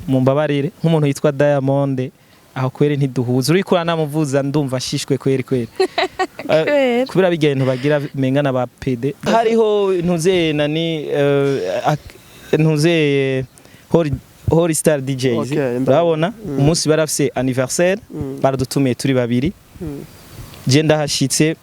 Mumbabarire, nk'umuntu yitwa Diamond aho kweri ntiduhuza, uriko uranamuvuza ndumva ashishwe kweri kweri. Kubera? Kubera bijya bintu bagira mengana ba PD, hariho ntuzeye nani, ntuzeye Holy Star DJs. Okay, urabona umunsi barafise anniversaire, baradutumiye turi babiri. Je ndahashitse,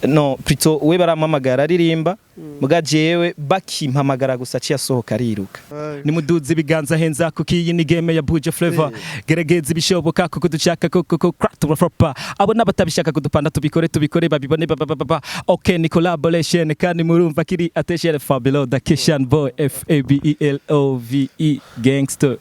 no plutôt we barampamagara aririmba, muga jewe bakimpamagara gusa aciye asohoka ariruka. Nimuduze ibiganza henza kuko iyi ni game ya Buja Flavor. Gerageza ibishoboka kuko dushaka kuko turafropa abo n'abatabishaka kudupanda, tubikore tubikore babibone ba ba ba ba. Okay, ni collaboration kandi murumva kiri attention. Fabelo the Kishan Boy, F A B E L O V E, gangster.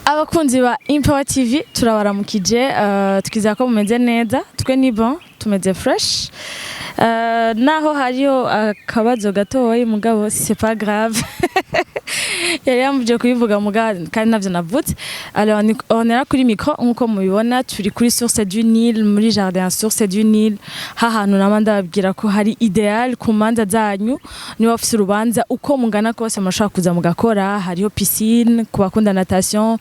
Abakunzi ba Impower TV, turabaramukije, twizera ko mumeze neza. Twe ni bon, tumeze fresh. Naho hariho akabazo gatoyi, mugabo c'est pas grave, yari yambuje kubivuga mugabo kandi navyo navutse. Alors on est kuri micro nkuko mubibona, turi kuri Source du Nil, muri jardin Source du Nil, hahantu nama ndababwira ko hari idéal ku manza zanyu. Niba bafise urubanza, uko mungana kose mushobora kuza mugakora. Hariho piscine ku bakunda natation,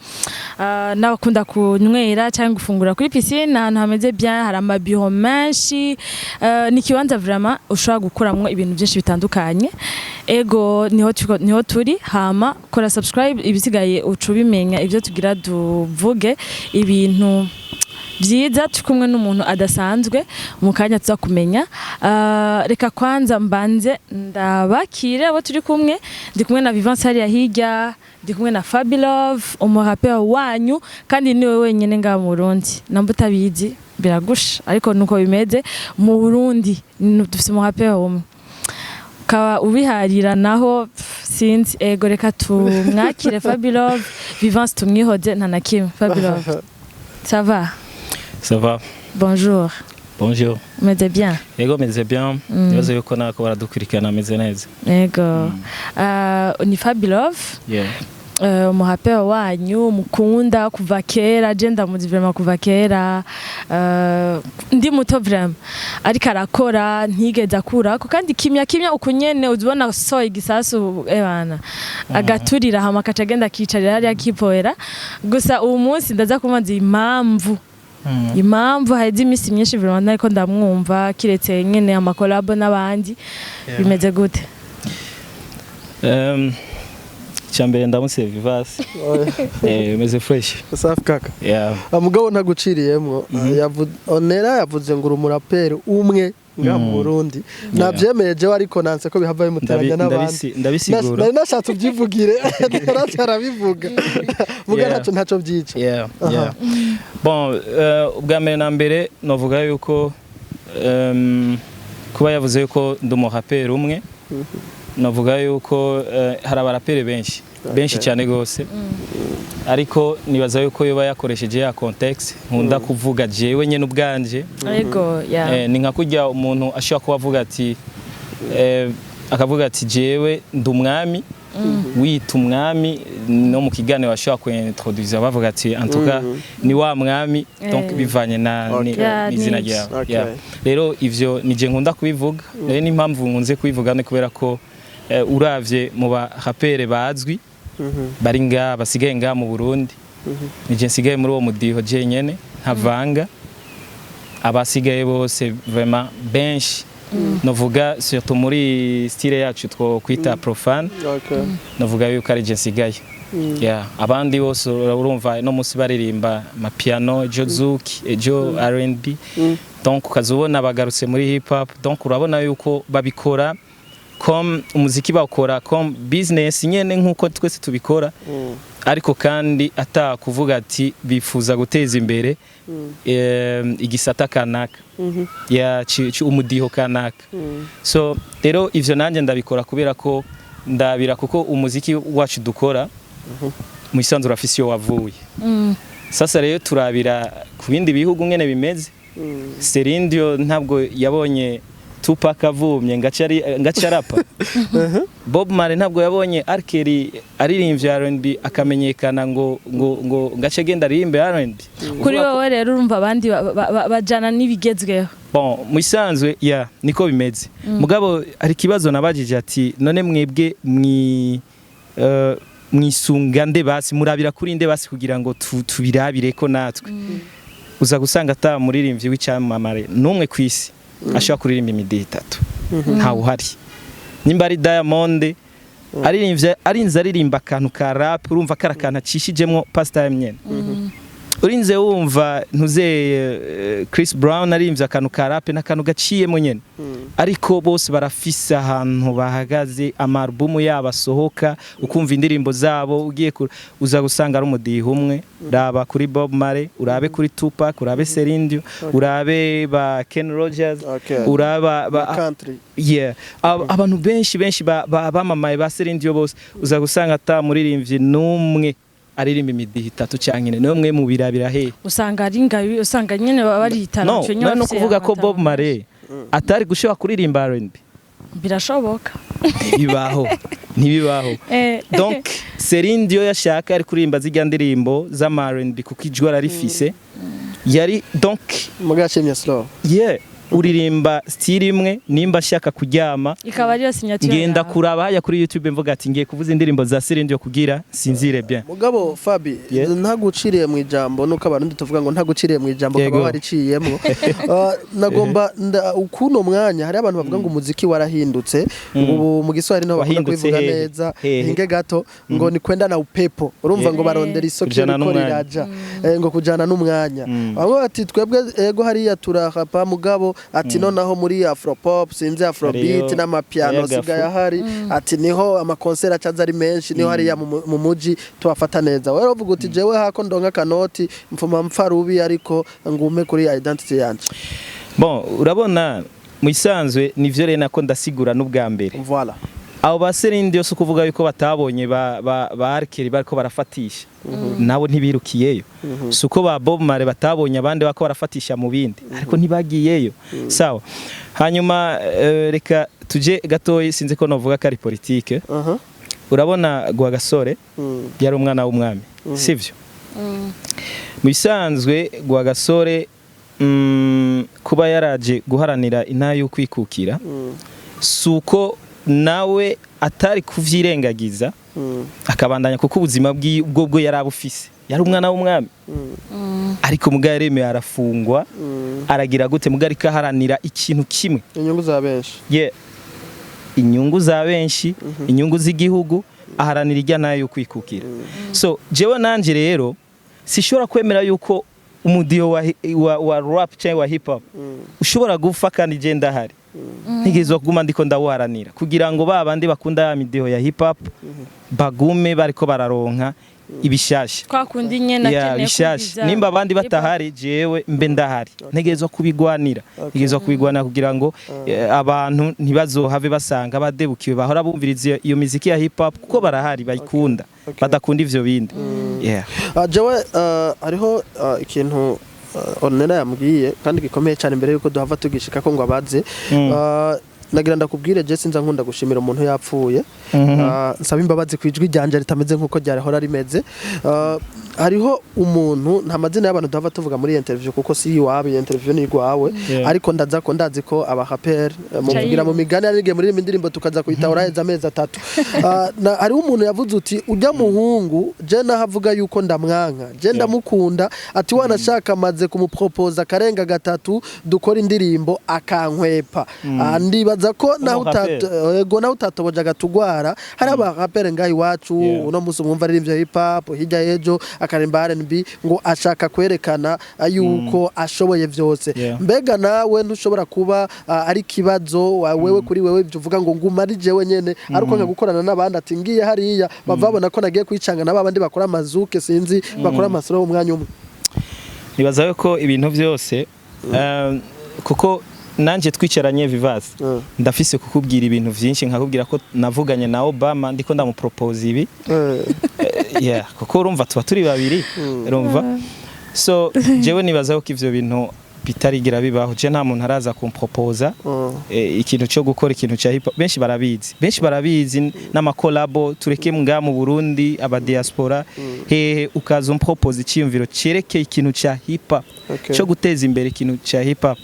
n'abakunda kunywera cyangwa gufungura kuri piscine, ahantu hameze bien. Hari amabiro menshi, ni ikibanza vraiment ushobora gukuramwo ibintu byinshi bitandukanye. Ego, niho niho turi. Hama kora subscribe, ibisigaye uca ubimenya. Ibyo tugira tuvuge ibintu byiza, turi kumwe n'umuntu adasanzwe, mu kanya tuza kumenya. Reka kwanza mbanze ndabakire abo turi kumwe. Ndi kumwe na Vivance hariya hirya, ndi kumwe na Fabilove, umuraperi wanyu, kandi niwe wenyine ngaha mu Burundi. Namba utabizi biragusha, ariko nuko bimeze mu Burundi, dufise umuraperi umwe, ukaba ubiharira naho pff, sinzi. Ego, reka tumwakire Fabilove. Vivance tumwihoze, nta na kimwe. Fabilove, ça va? Ça va. Bonjour. Bonjour. Umeze bien? Yego, meze bien. Nibaze yuko nako baradukurikirana meze neza. Ego. Ni Fabilove, Yeah. Umuraperi wanyu mukunda kuva kera. Je ndamuzi vraiment kuva kera, ndi muto vraiment, ariko arakora ntigeze akurako, kandi kimya kimya uku nyene uzibona soye igisasu ebana agaturira, hama akaca agenda akicarira hariya akipoera. Gusa uwu munsi ndaza kumubaza impamvu haheze iminsi myinshi vraiment ntariko ndamwumva, kiretse nyene amakolabo n'abandi. Bimeze gute? Icyambere ndamutse Vivasi. Meze fresh. Safi kaka. Yeah. Mugabo ntaguciriyemwo, Onera yavuze ngo uri umuraperi umwe nga mu Burundi. Navyemeye jewe, ariko nanse ko bihava bimuteranya n'abandi. Ndabisigura. Nari nashatse ubyivugire, naraca arabivuga muga ntaco byica. Yeah. Bon, ubwa mbere na mbere novuga yuko kuba yavuze yuko ndi umuraperi umwe, novuga yuko hari abaraperi benshi benshi cyane gose, ariko nibaza yuko yoba yakoresheje ya context nkunda kuvuga jewe nyene ubwanje. Ego, yeah. Ni nka kurya umuntu ashobora kuba avuga ati, akavuga ati jewe ndi umwami, wita umwami no mu kiganiro bashobora kuintroduza bavuga ati en tout cas ni wa mwami, donc bivanye na Yeah, n'izina ni- ryawe. Okay. Yeah. Rero ivyo nije nkunda kubivuga. Rero n'impamvu nkunze kubivuga ni kubera ko uravye mu barapere bazwi bari ngaha, basigaye ngaha mu Burundi, nije nsigaye muri uwo mudiho jenyene ntavanga. Abasigaye bose vraiment benshi, novuga surtout muri style yacu two kwita profane, novuga yuko ari je nsigaye. Yeah, abandi bose urumva no munsi baririmba amapiano, ejo zouk, ejo R&B, donc ukazubona bagarutse muri hip hop. Donc urabona yuko babikora comme umuziki, bawukora comme business nyene nkuko twese tubikora, ariko kandi ata kuvuga ati bifuza guteza imbere igisata kanaka ya umudiho kanaka. So rero ivyo nanjye ndabikora kubera ko ndabira kuko umuziki wacu dukora mu isanzure afise iyo wavuye. Sasa rero turabira ku bindi bihugu ngene bimeze. Celine Dion ntabwo yabonye Tupac avumye ngaca arapa. Bob Marley ntabwo yabonye R. Kelly aririmbye R&B akamenyekana ngo ngace agenda aririmbe R&B. Kuri wowe rero, urumva abandi bajana n'ibigezweho. Bon, mu isanzwe ya niko bimeze, mugabo hari ikibazo nabajije ati: none mwebwe mwisunga nde basi, murabira kuri nde basi kugira ngo tubirabire ko natwe? Uza gusanga ata muririmbyi w'icyamamare n'umwe ku isi ashobora kuririmba imidiho itatu, ntawe uhari. Nimba ari Diamond aririmbye, arinze aririmba akantu ka rap, urumva kari akantu acishijemwo pastime nyene. Urinze wumva ntuze Chris Brown aririmbye akantu ka rap n'akantu gaciyemo nyene, ariko bose barafise ahantu bahagaze. Ama album yabo asohoka, ukumva indirimbo zabo, ugiye uza gusanga ari umudiho umwe. Raba kuri Bob Marley, urabe kuri Tupac, urabe Celine Dion, urabe ba Ken Rogers, uraba ba Country. Yeah. Abantu benshi benshi bamamaye ba Celine Dion bose, uza gusanga ata muririmbyi n'umwe aririmba imidiho itatu canke ine. Niyo mwe mubirabira he? Usanga ari ngabi, usanga nyene baba baritana. No, ico nyene no bafise kuvuga ko Bob amatara. Marley atari gushobora kuririmba R&B. Birashoboka. Ntibibaho, ntibibaho. Donc Celine Dion yashaka ari kuririmba zirya ndirimbo z'ama R&B kuko ijwi ararifise yari, donc Mugashimye slow. Yeah, uririmba style imwe nimba ashaka kuryama. Ikaba ariyo signature Ngenda yawe. kuraba haya kuri YouTube, mvuga ati ngiye kuvuza indirimbo za Celine Dion kugira sinzire bien. Mugabo Fabi, ntaguciriye mu ijambo, nuko abarundi tuvuga ngo ntaguciriye mu ijambo Yego. kaba wariciyemwo. Nagomba ukuno mwanya hari abantu bavuga ngo umuziki warahindutse ubu, mu Giswahili niho bakunda Wahindutse kubivuga hehe? neza. Hehe? Hinge gato, ngo ni kwenda na upepo, urumva ngo barondera isoko Kujana iriko n'umwanya. riraja. Ngo kujana n'umwanya. Bamwe bati twebwe ego hariya turahapa, mugabo ati nonaho muri afropop, sinzi, afrobeat Hariyo n'amapiano hariyo agafu. asigaye ahari, ati niho amakonseri acaza ari menshi, niho hariya mu muji tubafata neza. Wewe uvuga uti jewe hako ndonka kanoti mfuma mpfa rubi, ariko ngume kuri identity yanje. Bon, urabona mu isanzwe nivyo rero nako ndasigura n'ubwa mbere. Voilà. Abo ba Celine Dion si ukuvuga yuko batabonye ba R. Kelly bariko barafatisha, nabo ntibirukiyeyo. Si uko ba Bob Marley batabonye abandi bako barafatisha mu bindi, ariko ntibagiyeyo. Sawa, hanyuma reka tuje gatoyi, sinzi ko novuga ko ari politike. Urabona Rwagasore yari umwana w'umwami, sivyo? Mu bisanzwe Rwagasore kuba yaraje guharanira intara y'ukwikukira, si uko nawe atari kuvyirengagiza akabandanya, kuko ubuzima bwo bwo yari abufise, yari umwana w'umwami, ariko muga yaremeye arafungwa, aragira gute, muga ariko aharanira ikintu kimwe: inyungu za benshi. Ye, inyungu za benshi, inyungu z'igihugu, aharanira ijya nayo yo kwikukira. So jewe nanje rero sishobora kwemera yuko umudiho wa rap cyangwa wa hip hop ushobora gupfa kandi je ndahari. Ntegerezwa kuguma ndiko ndawuharanira kugira ngo ba bandi bakunda ya midiho ya hip hop bagume bariko bararonka ibishasha. Kwa kundi nyene Ya, akeneye bishasha. kumviza Nimba abandi hip hop. batahari, jewe mbe ndahari. Ntegerezwa kubigwanira, ntegerezwa kubigwanira kugira ngo abantu ntibazohave basanga badebukiwe bahora bumviriza iyo miziki ya hip hop, kuko barahari bayikunda, badakunda ivyo bindi, yeah. Jewe hariho ikintu Ornella yambwiye kandi gikomeye cyane mbere yuko duhava tugishika ko ngo abaze. Nagira ndakubwire, je sinza nkunda gushimira umuntu yapfuye. Nsaba imbabazi ku ijwi ryanje ritameze nkuko ryarahora rimeze. Hariho umuntu, nta mazina y'abantu duhava tuvuga muri iyi interview kuko si iwawe, iyi interview ni igwawe, ariko ndaza ko ndazi ko abaraperi muvugira mu migani, ari muri indirimbo tukaza kuyitahura heza amezi 3. Hariho umuntu yavuze uti ujya muhungu je naho avuga yuko ndamwanka, je ndamukunda, ati wanashaka amaze kumupropoza akarenga gatatu dukora indirimbo akankwepa. Ndibaza ko naho Umuraperi. Ego, naho utatoboje agatugwara, hari abaraperi ngaha iwacu uno munsi mwumva aririmbye hip hop, hirya y'ejo akarimba R&B, ngo ashaka kwerekana yuko ashoboye vyose. Mbega nawe ntushobora kuba ari kibazo wewe kuri wewe ibyo uvuga ngo nguma ari jewe nyene, ariko nka gukorana n'abandi, ati ngiye hariya bava babona ko nagiye kwicanga n'abandi bakora amazuke, sinzi, bakora amasoro umwanya umwe? Nibaza ko ibintu byose kuko nanje twicaranye Vivasi, ndafise kukubwira ibintu vyinshi, nkakubwira ko navuganye na Obama ndiko ndamupropose ibi. Yeah, kuko urumva tuba turi babiri, urumva. So jewe nibaza ko ivyo bintu bitarigira bibaho. Je nta muntu araza kumpropoza ikintu cyo gukora ikintu cya hip hop. Benshi barabizi, benshi barabizi n'amakolabo tureke nga mu Burundi, aba diaspora hehe, ukaza umpropoza icyiyumviro cyerekeye ikintu cya hip hop cyo guteza imbere ikintu cya hip hop,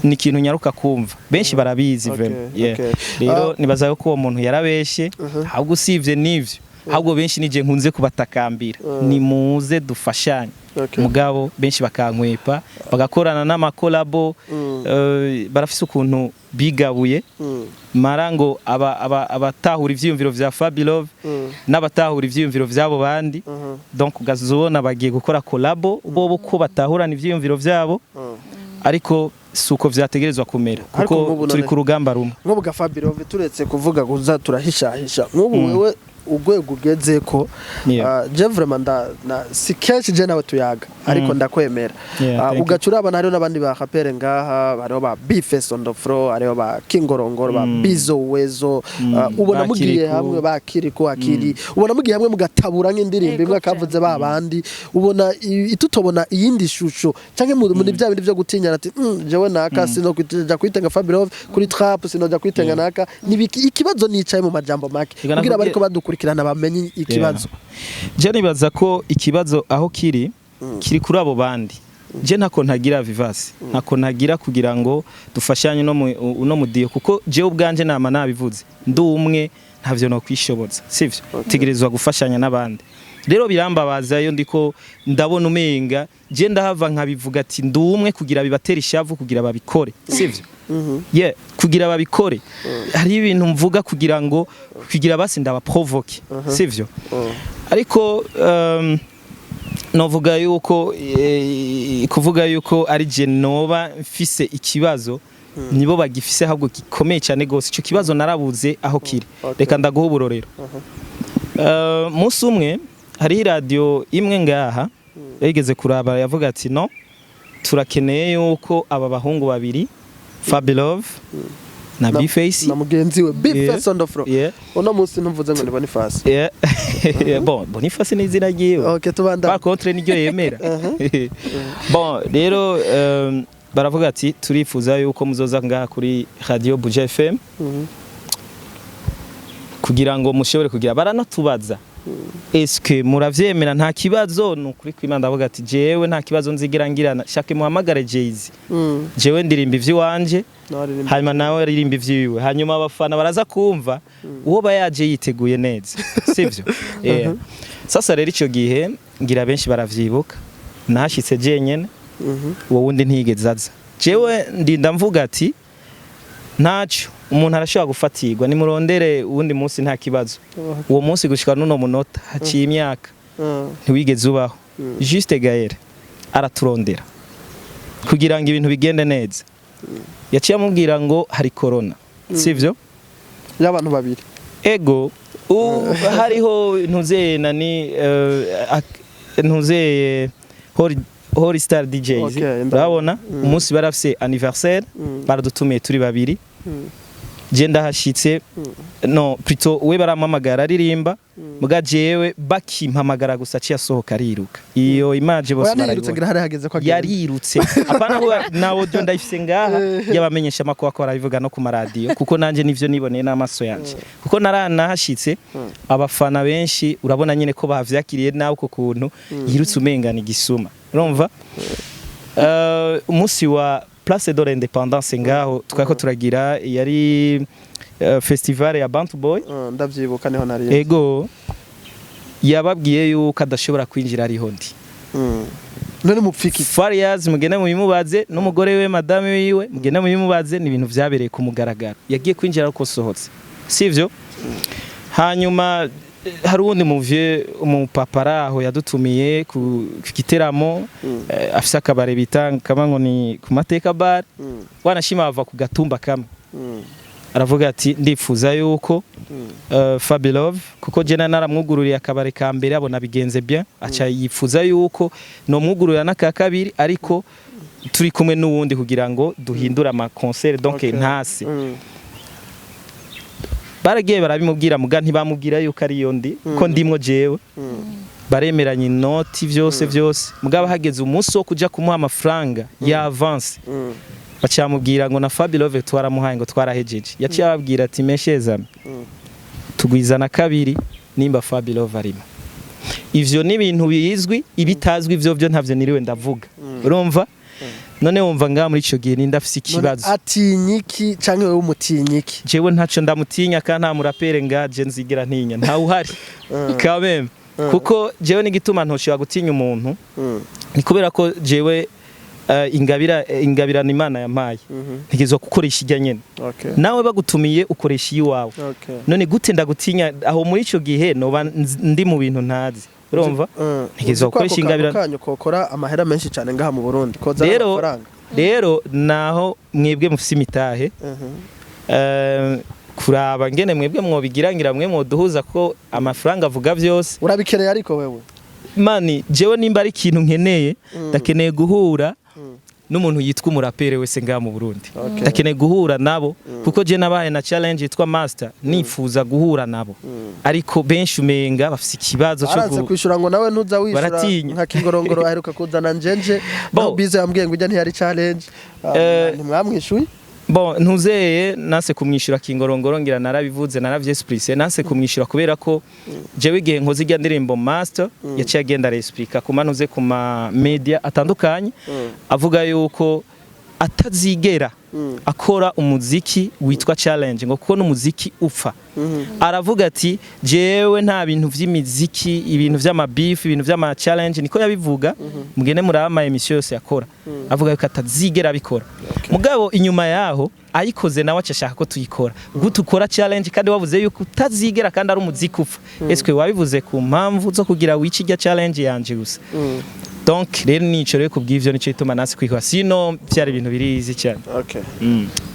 ni ikintu nyaruka kumva. Benshi barabizi vraiment. Yeah. Rero nibaza ko uwo muntu yarabeshe. Ahubwo usibye n'ivyo, ahubwo benshi nije nkunze kubatakambira, nimuze dufashanye. Mugabo benshi bakankwepa, bagakorana n'amakolabo. Barafise ukuntu bigabuye mara ngo abatahura ivyiyumviro vya Fabilove n'abatahura ivyiyumviro vy'abo bandi. Donc ugazubona bagiye gukora collabo bobo ko batahurana ivyiyumviro vyabo, ariko si uko vyategerezwa kumera, Ariko kuko nk'ubu turi none ku rugamba rumwe. Nk'ubu ga Fabilove, turetse kuvuga kuza turahishahisha, nk'ubu wewe urwego ugeze ko je vraiment si kenshi je nawe tuyaga, ariko ndakwemera. Yeah, thank you. Ugaca urabona hariho n'abandi ba rapere ngaha, hariho ba Bface on the floor, hariho ba Kingorongoro, ba Bizo Wezo, ubona Ba mugiye Kirikou. hamwe, ba Kirikou Akili, ubona mugiye hamwe mugatabura nk'indirimbo imwe, akavuze ba bandi, ubona itutobona iyindi shusho canke muri bya bindi vyo gutinyana ati jewe naka sino kwita kwitenga Fabilove kuri trap, sinoja kwitenga naka nibiki. Ikibazo nicaye mu majambo make Reka kugira nakubwire- bariko badukurikirana bamenye ikibazo. Je nibaza ko ikibazo aho kiri, kiri kuri abo bandi. Je ntako ntagira, Vivasi, ntako ntagira kugira ngo dufashanye no uno mudiyo, kuko je ubwanje nama nabivuze, ndi umwe ntavyo no kwishoboza, sivyo? Tegerezwa gufashanya n'abandi. Rero birambabaza iyo ndiko ndabona umenga je ndahava nkabivuga ati ndi umwe, kugira bibatera ishavu, kugira babikore, sivyo? Yeah, kugira babikore. Hari ibintu mvuga kugira ngo kugira basi ndabaprovoke, sivyo? Ariko novuga yuko kuvuga yuko ari je noba mfise ikibazo, nibo bagifise ahubwo gikomeye cyane gose. Ico kibazo narabuze aho kiri. Reka ndaguha uburorero. Munsi umwe hariho iradiyo imwe ngaha yigeze kuraba, yavuga ati: "No turakeneye yuko aba bahungu babiri, Fabilove na Bface Na mugenzi we Bface on the floor. Uno munsi ntuvuze ngo ni Boniface. Yeah. Bon, Boniface ni izina ryiwe. Okay, tubanda. Par contre niryo yemera. Bon, rero baravuga ati: "Turifuza yuko muzoza ngaha kuri Radio Buja FM kugira ngo mushobore kugira." Baranatubaza: "Eske muravyemera? Nta kibazo?" Ni ukuri kw'Imana, ndavuga ati: "Jewe nta kibazo nzigira ngirana, shake muhamagare Jay-Z. Jewe ndirimba ivy'iwanje, hanyuma nawe aririmba ivyiwe, hanyuma abafana baraza kumva uwo bayaje yiteguye neza, sivyo?" Yeah. Sasa rero ico gihe ngira benshi baravyibuka, nahashitse jenyene, uwo wundi ntiyigeze aza. Jewe ndinda mvuga ati: "Ntaco, umuntu arashobora gufatirwa, nimurondere uwundi munsi, nta kibazo." Uwo munsi gushika n'uno munota, haciye imyaka, ntiwigeze ubaho. Juste Gaël araturondera kugira ngo ibintu bigende neza, yaciye amubwira ngo hari corona, sivyo? Y'abantu babiri. Ego, hariho ntuzeye nani, ntuzeye Holy Star DJs. Okay, urabona umunsi barafise anniversaire, baradutumiye turi babiri. Je ndahashitse, no plutôt we barampamagara aririmba, muga jewe bakimpamagara gusa aciye asohoka ariruka. Iyo image bose Oya, ntiyirutse, barayibona. Ngira hari hageze ko agenda. Yarirutse, apana ko na audio ndayifise ngaha y'abamenyesha makuru ko barabivuga no ku maradiyo, kuko nanje nivyo niboneye n'amaso yanje, kuko naranahashitse. Abafana benshi urabona nyine ko bavyakiriye nawe uko kuntu yirutse umengana igisuma. Urumva, umunsi wa Place de l'Indépendance ngaho twariko turagira, yari festival ya Bantu Boy. Ndavyibuka, niho nari. Ego, yababwiye yuko adashobora kwinjira ariho ndi. None mupfiki? Farias, mugende mubimubaze, n'umugore we, madame wiwe, mugende mubimubaze. Ni ibintu vyabereye ku mugaragaro. Yagiye kwinjira ariko sohotse, sivyo? Hanyuma hari uwundi muvye, umupapa ari aho, yadutumiye ku giteramo, afise akabare bita kama ngo ni ku Mateka Bar. Wanashima bava ku gatumba kamwe. Aravuga ati: "Ndifuza yuko Fabilove, kuko je naramwugururiye akabare ka mbere abona bigenze bien, aca yifuza yuko nomwugururira n'aka kabiri, ariko turi kumwe n'uwundi kugira ngo duhindure ama concert." Donc ntase. Baragiye barabimubwira, muga ntibamubwira yuko ari yo ndi ko ndimwo jewe. Baremeranya inoti, vyose vyose, mugabo hageze umunsi wo kuja kumuha amafaranga ya avance, bacamubwira ngo na Fabilove twaramuhaye, ngo twarahejeje. Yaciye ababwira ati: "Meshezame, tugwizana kabiri nimba Fabilove arimo." Ivyo ni ibintu bizwi, ibitazwi ivyo byo ntavyo niriwe ndavuga. Urumva none, wumva ngaha muri ico gihe ninde afise ikibazo? Atinyiki canke wewe umutinyiki? Jewe ntaco ndamutinya, kandi nta murapere ngaje nzigira ntinya, ntawe uhari quand même, kuko jewe n'igituma ntoshobora gutinya umuntu ni kubera ko jewe ingabirana Imana yampaye ntegerezwa gukoresha ijya nyene. Nawe bagutumiye ukoresha iyiwawe. None gute ndagutinya? Aho muri ico gihe noba ndi mu bintu ntazi, urumva? Ntegerezwa Uzi ko ako gukoresha kantu ingabirano. kanyu kokora amahera menshi cyane ngaha mu Burundi, kozana Rero amafaranga. Rero naho mwebwe mufise imitahe, kuraba ngene mwebwe mwobigira, ngira mwe mwoduhuza ko amafaranga avuga vyose. Urabikeneye ariko wewe? Mani, jewe nimba ari ikintu nkeneye, ndakeneye guhura n'umuntu yitwa umurapere wese ngaha mu Burundi. Ndakeneye guhura nabo, kuko je nabaye na challenge yitwa Master, nifuza guhura nabo, ariko benshi umenga bafise ikibazo cyo Aranze kwishura ngo nawe ntuza wishura. Baratinya. Nka Kingorongoro aheruka kuzana njenje. Bo. Naho bize yambwiye ngo ujya ntiyari challenge. Ntimwamwishuye. Bon, ntuzeye nase kumwishyura Kingorongoro, ngira narabivuze, naravyexplique. Nase kumwishyura kubera ko jewe igihe nkoze ijya ndirimbo Master, yaciye agenda arexplica ku manuze ku ma media atandukanye, avuga yuko atazigera akora umuziki witwa challenge, ngo kuko n'umuziki upfa. Aravuga ati: "Jewe nta bintu vy'imiziki, ibintu vy'amabeef, ibintu vy'ama challenge." Niko yabivuga. Mugende muraba ama émission yose yakora, avuga yuko atazigera abikora. Mugabo inyuma yaho ayikoze, nawe acashaka ko tuyikora. Gute ukora challenge kandi wavuze yuko utazigera, kandi ari umuziki upfa? Eske wabivuze ku mpamvu zo kugira wice irya challenge yanje gusa? Donc rero nico rero, kubw'ivyo nico gituma nasi kwikora, sino vyari ibintu birizi cyane.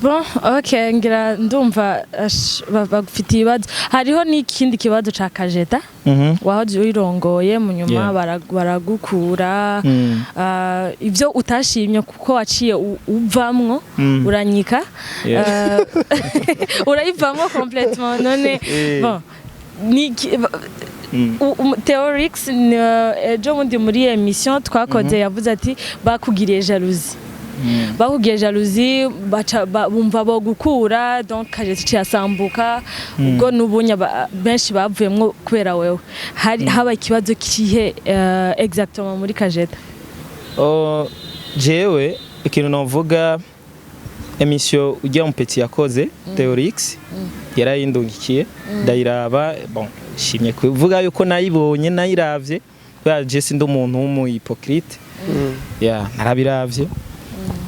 Bon, ok, ngira ndumva bagufitiye ibibazo. Hariho n'ikindi kibazo ca Kajeta. Wahoze uyirongoye, mu nyuma baragukura. Ibyo utashimye kuko waciye uvamwo, uranyika. Urayivamwo complètement. None bon, ni Theorix ejo bundi muri émission twakoze yavuze ati bakugiriye jalousie, bakugiriye jalousie, baca bumva bogukura. Donc Kajeta cyasambuka ubwo n'ubunya benshi bavuyemwo kubera wewe. Hari haba ikibazo kihe exactement muri Kajeta? Oh, jewe ikintu novuga, émission ujya mu petit yakoze Theorix yarayindungikiye, ndayiraba. Bon, shimye kuvuga yuko nayibonye, nayiravye, kubera je sindi umuntu w'umu hypocrite. Ya, narabiravye,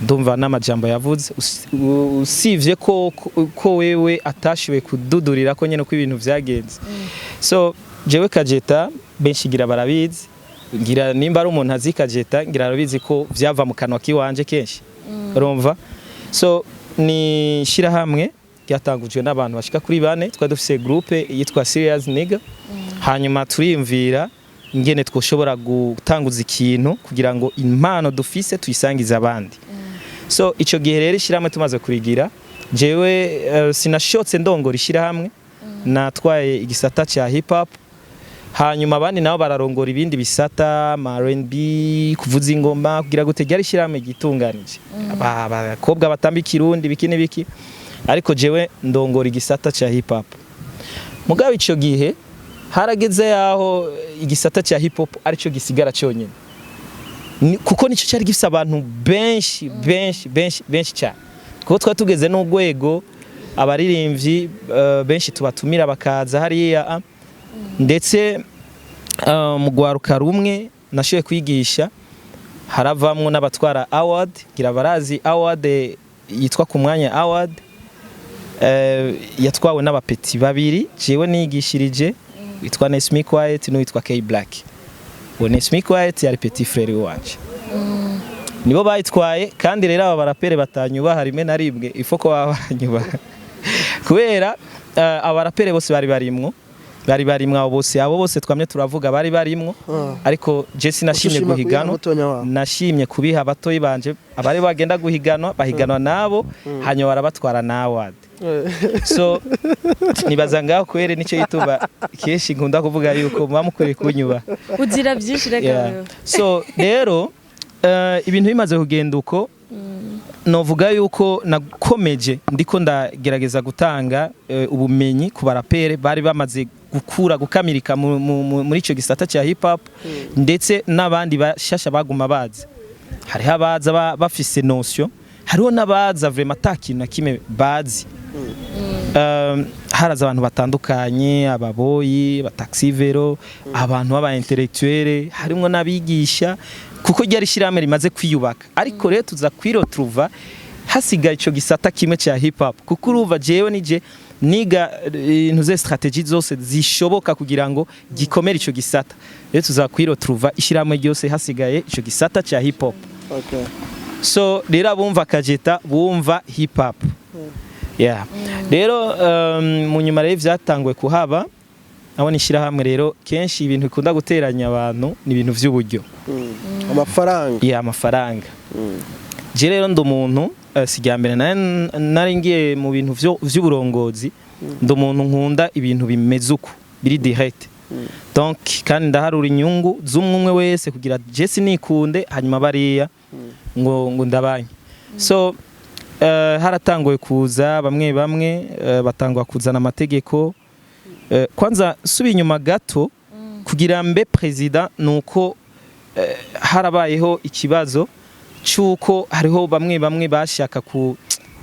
ndumva n'amajambo yavuze. Usivye ko wewe atashoboye kududurira ko nyene ko ibintu vyagenze. So jewe Kajeta benshi ngira barabizi, ngira nimba ari umuntu azi Kajeta, ngira arabizi ko vyava mu kanwa kiwanje kenshi, urumva? So ni shirahamwe ryatangujwe n'abantu bashika kuri bane. Twari dufise groupe yitwa Serious Nigga, hanyuma turiyumvira ingene twoshobora gutanguza ikintu kugira ngo impano dufise tuyisangize abandi. So ico gihe rero ishirahamwe tumaze kurigira, jewe sinashotse ndongora ishirahamwe, natwaye igisata cya hip hop, hanyuma abandi nabo bararongora ibindi bisata, ama R&B, kuvuza ingoma, kugira gute. Ryari ishirahamwe gitunganije, abakobwa batamba ikirundi, biki n'ibiki, ariko jewe ndongora igisata cya hip hop. Mugabo ico gihe harageze yaho igisata cya hip hop arico gisigara cyonyine. Kuko nicyo cyari gifise abantu benshi benshi benshi benshi cyane, kuko twari tugeze n'urwego abaririmbyi benshi tubatumira bakaza hariya. Ndetse mu rwaruka rumwe nashoboye kwigisha haravamwo n'abatwara award. Ngira barazi award yitwa ku mwanya award, yatwawe n'abapeti babiri jewe nigishirije, witwa Nesmi Quiet n'uwitwa K Black. Uwo Nesmi Quiet yari petit frère wanje, nibo bayitwaye. Kandi rero aba barapere batanyubaha rimwe na rimwe, ifo ko baba baranyubaha, kubera abarapere bose bari barimwo, bari barimwo abo bose, abo bose twamye turavuga bari barimwo. Ariko je sinashimye Ushima kubiha guhiganwa. Mutonya wawe. Nashimye kubiha abatoyi banje, abari bagenda guhiganwa, bahiganwa nabo, hanyuma barabatwara na award. So nibaza ngaho kwere nicyo gituma kenshi nkunda kuvuga yuko muba mukwiriye kunyuba. Uzira byinshi reka. Yeah. Wewe. So rero ibintu bimaze kugenda uko, novuga yuko nakomeje ndiko ndagerageza gutanga ubumenyi ku barapere bari bamaze gukura, gukamirika muri ico gisata cya hip hop, ndetse n'abandi bashasha baguma baza. Hariho abaza bafise notion, hariho n'abaza vraiment ata kintu na kimwe bazi. Haraza abantu batandukanye, ababoyi, abataxi-vélo, abantu b'aba intellectuel, harimo n'abigisha, kuko ryari ishyirahamwe rimaze kwiyubaka. Ariko rero tuza kwiretrouva hasigaye ico gisata kimwe cya hip hop, kuko urumva jewe nije niga ibintu ze stratégie zose zishoboka kugira ngo gikomere ico gisata. Rero tuza kwiretrouva ishyirahamwe ryose hasigaye ico gisata cya hip hop. So rero abumva Kajeta bumva hip hop, yeah. Rero mu nyuma rero vyatanguye kuhaba abona ishyirahamwe. Rero kenshi ibintu bikunda guteranya abantu ni ibintu vy'uburyo. Amafaranga. Ya, amafaranga. Je rero ndi umuntu, si irya mbere nari ngiye mu bintu vy'uburongozi, ndi umuntu nkunda ibintu bimeze uko biri direct. Donc kandi ndaharura inyungu z'umwe umwe wese kugira je sinikunde, hanyuma bariya ngo ndabanye. So haratanguye kuza bamwe bamwe, batangwa kuzana amategeko. Kwanza subi inyuma gato, kugira mbe président nuko harabayeho ikibazo cy'uko hariho bamwe bamwe bashaka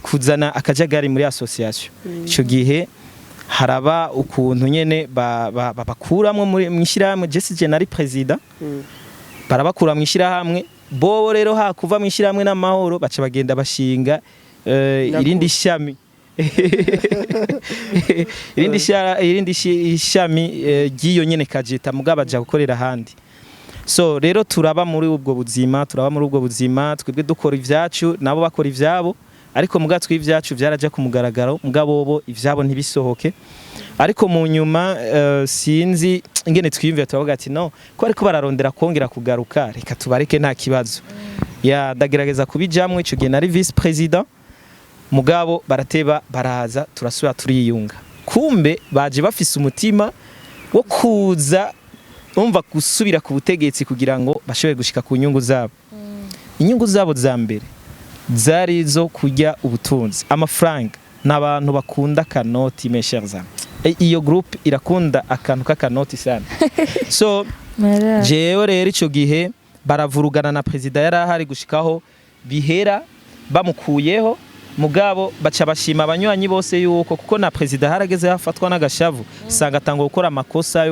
kuzana akajagari muri association. Icyo gihe haraba ukuntu nyene babakuramwo muri mw'ishyirahamwe. Je si je nari président, barabakura mu ishyirahamwe bobo. Rero hakuva mu ishyirahamwe n'amahoro, baca bagenda bashinga irindi shami, irindi ishami ry'iyo nyene Kajeta, mugabo baja gukorera ahandi. So rero turaba muri ubwo buzima, twebwe dukora ivyacu, nabo bakora ivyabo, ariko muga twe ivyacu vyaraja ku mugaragaro, mugabo bo ivyabo ntibisohoke. Ariko mu nyuma sinzi ingene twiyumviye, turavuga ati no ko ariko bararondera kongera kugaruka, reka tubareke, nta kibazo. Ya, ndagerageza kubijamwo. Ico gihe nari vice président, mugabo barateba baraza, turasubira turiyunga. Kumbe baje bafise umutima wo kuza umva gusubira ku butegetsi kugira ngo bashobore gushika ku nyungu zabo. Inyungu zabo za mbere zari izo kurya ubutunzi, amafaranga. Ni abantu bakunda akanoti, mes chers amis. Iyo groupe irakunda akantu k'akanoti sana. So jewe rero ico gihe baravurugana na perezida yari ahari gushikaho bihera bamukuyeho, mugabo baca bashima abanywanyi bose yuko kuko na perezida harageze hafatwa n'agashavu, usanga atanga gukora amakosa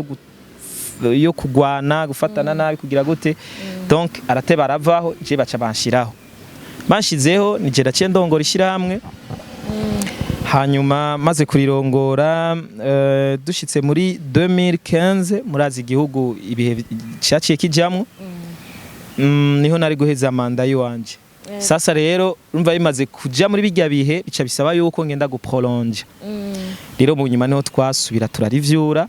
yo kugwana, gufatana nabi, kugira gute. Donc arateba aravaho, je baca banshiraho. Banshizeho ni je naciye ndongora ishyirahamwe. Hanyuma maze kurirongora, dushitse muri 2015, murazi igihugu ibihe cyaciye kijamwo, niho nari guheza manda yiwanje. Sasa rero urumva bimaze kuja muri bijya bihe, bica bisaba yuko ngenda guprolonge. Rero mu nyuma niho twasubira turarivyura.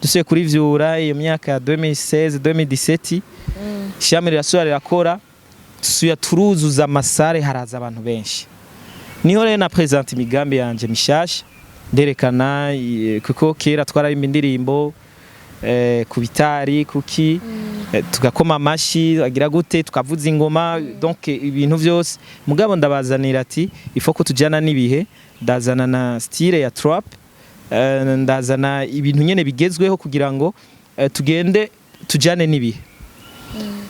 Dusubiye kurivyura iyo myaka ya 2016, 2017, ishyirahamwe rirasubira rirakora, dusubira turuzuza amasare, haraza abantu benshi. Niho rero na présenta imigambi yanje mishasha, nderekana kuko kera twararimba indirimbo ku bitari kuki, tugakoma amashi, agira gute, tukavuza ingoma, donc ibintu vyose. Mugabo ndabazanira ati il faut ko tujana n'ibihe, ndazana na style ya trap, ndazana ibintu nyene bigezweho kugira ngo tugende tujane n'ibihe.